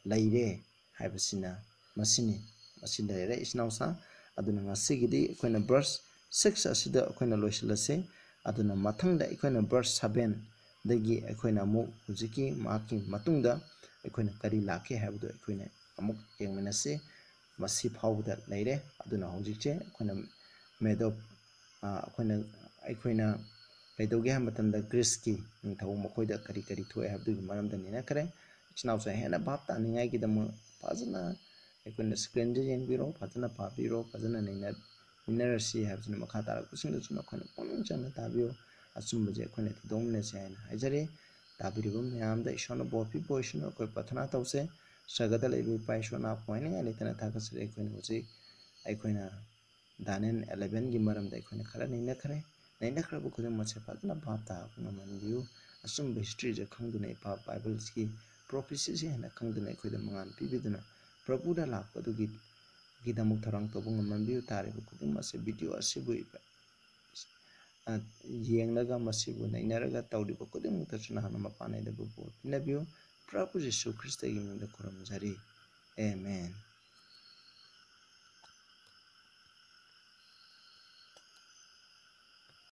ꯂꯩꯔꯦ ꯍꯥꯏꯕꯁꯤꯅ ꯃꯁꯤꯅꯤ꯫ ꯃꯁꯤ ꯂꯩꯔꯦ ꯏꯆꯤꯟ ꯏꯅꯥꯎꯁꯥ꯫ ꯑꯗꯨꯅ ꯉꯁꯤꯒꯤꯗꯤ ꯑꯩꯈꯣꯏꯅ ꯕꯔꯁ ꯁꯤꯛꯁ ꯑꯁꯤꯗ ꯑꯩꯈꯣꯏꯅ ꯂꯣꯏꯁꯤꯜꯂꯁꯤ꯫ ꯑꯗꯨꯅ ꯃꯊꯪꯗ ꯑꯩꯈꯣꯏꯅ ꯕꯔꯁ ꯁꯕꯦꯟꯗꯒꯤ ꯑꯩꯈꯣꯏꯅ ꯑꯃꯨꯛ ꯍꯧꯖꯤꯛꯀꯤ ꯃꯍꯥꯛꯀꯤ ꯃꯇꯨꯡꯗ ꯑꯩꯈꯣꯏꯅ ꯀꯔꯤ ꯂꯥꯛꯀꯦ ꯍꯥꯏꯕꯗꯨ ꯑꯩꯈꯣꯏꯅ ꯑꯃꯨꯛ ꯌꯦꯡꯃꯤꯟꯅꯁꯤ꯫ ꯃꯁꯤ ꯐꯥꯎꯕꯗ ꯂꯩꯔꯦ꯫ ꯑꯗꯨꯅ ꯍꯧꯖꯤꯛꯁꯦ ꯑꯩꯈꯣꯏꯅ ꯃꯦꯗꯣꯞ, ꯑ, ꯑꯩꯈꯣꯏꯅ, ꯑꯩꯈꯣꯏꯅ ꯀꯩꯗꯧꯒꯦ ꯍꯥꯏꯕ ꯃꯇꯝꯗ ꯒ꯭ꯔꯤꯁꯀꯤ ꯅꯤꯡꯊꯧ ꯃꯈꯣꯏꯗ ꯀꯔꯤ ꯀꯔꯤ ꯊꯣꯛꯑꯦ ꯍꯥꯏꯕꯗꯨꯒꯤ ꯃꯔꯝꯗ ꯅꯩꯅꯈ꯭ꯔꯦ꯫ ꯏꯆꯤꯟ ꯏꯅꯥꯎꯁꯤꯡ ꯍꯦꯟꯅ ꯚꯥꯞ ꯇꯥꯅꯤꯡꯉꯥꯏꯒꯤꯗꯃꯛ ꯐꯖꯅ ꯑꯩꯈꯣꯏꯅ ꯁ꯭ꯀ꯭ꯔꯤꯟꯁꯦ ꯌꯦꯡꯕꯤꯔꯣ, ꯐꯖꯅ ꯄꯥꯕꯤꯔꯣ, ꯐꯖꯅ ꯅꯩꯅꯃꯤꯟꯅꯔꯁꯤ ꯍꯥꯏꯕꯁꯤꯅ ꯃꯈꯥ ꯇꯥꯔꯛꯄꯁꯤꯡꯗꯁꯨ ꯅꯈꯣꯏꯅ ꯄꯨꯛꯅꯤꯡ ꯆꯪꯅ ꯇꯥꯕꯤꯌꯨ꯫ ꯑꯆꯨꯝꯕꯁꯦ ꯑꯩꯈꯣꯏꯅ ꯊꯤꯗꯣꯛꯃꯤꯟꯅꯁꯤ ꯍꯥꯏꯅ ꯍꯥꯏꯖꯔꯤ꯫ ꯇꯥꯕꯤꯔꯤꯕ ꯃꯌꯥꯝꯗ ꯏꯁꯣꯔꯅ ꯕꯣꯔ ꯄꯤꯕ ꯑꯣꯏꯁꯅꯨ꯫ ꯑꯩꯈꯣꯏ ꯄ꯭ꯔꯊꯅꯥ ꯇꯧꯁꯦ꯫ ꯁ꯭ꯋꯔꯒꯗ ꯂꯩꯕ ꯏꯄꯥ ꯏꯁꯣꯔ, ꯅꯥꯄꯨ ꯍꯥꯏꯅꯤꯡꯉꯥꯏ ꯂꯩꯇꯅ ꯊꯥꯒꯠꯆꯔꯤ꯫ ꯑꯩꯈꯣꯏꯅ ꯍꯧꯖꯤꯛ ꯑꯩꯈꯣꯏꯅ ꯗꯥꯅꯤꯌꯦꯜ ꯑꯦꯂꯦꯚꯦꯟꯒꯤ ꯃꯔꯝꯗ ꯑꯩꯈꯣꯏꯅ ꯈꯔ ꯅꯩꯅꯈ꯭ꯔꯦ꯫ ꯅꯩꯅꯈ꯭ꯔꯕ ꯈꯨꯗꯤꯡꯃꯛꯁꯦ ꯐꯖꯅ ꯚꯥꯞ ꯇꯥꯕ ꯉꯝꯍꯟꯕꯤꯌꯨ꯫ ꯑꯆꯨꯝꯕ ꯍꯤꯁꯇ꯭ꯔꯤꯁꯦ ꯈꯪꯗꯨꯅ, ꯏꯄꯥ ꯕꯥꯏꯕꯜꯁꯀꯤ ꯄ꯭ꯔꯣꯐꯦꯁꯤꯁꯦ ꯍꯦꯟꯅ ꯈꯪꯗꯨꯅ ꯑꯩꯈꯣꯏꯗ ꯃꯉꯥꯜ ꯄꯤꯕꯤꯗꯨꯅ ꯄ꯭ꯔꯚꯨꯗ ꯂꯥꯛꯄꯗꯨꯒꯤ, ꯒꯤꯗꯃꯛ ꯊꯧꯔꯥꯡ ꯇꯧꯕ ꯉꯝꯍꯟꯕꯤꯌꯨ꯫ ꯇꯥꯔꯤꯕ ꯈꯨꯗꯤꯡꯃꯛꯁꯦ ꯚꯤꯗꯤꯑꯣ ꯑꯁꯤꯕꯨ ꯏꯕ-, ꯑ, ꯌꯦꯡꯂꯒ ꯃꯁꯤꯕꯨ ꯅꯩꯅꯔꯒ ꯇꯧꯔꯤꯕ ꯈꯨꯗꯤꯡꯃꯛꯇꯁꯨ ꯅꯍꯥꯛꯅ ꯃꯄꯥꯟ ꯅꯥꯏꯗꯕ ꯕꯣꯔ ꯄꯤꯅꯕꯤꯌꯨ꯫ ꯄ꯭ꯔꯚꯨ ꯖꯤꯁꯨ ꯈ꯭ꯔꯤꯁꯇꯒꯤ ꯃꯤꯡꯗ ꯈꯨꯔꯨꯝꯖꯔꯤ꯫ ꯑꯦꯃꯦꯟ꯫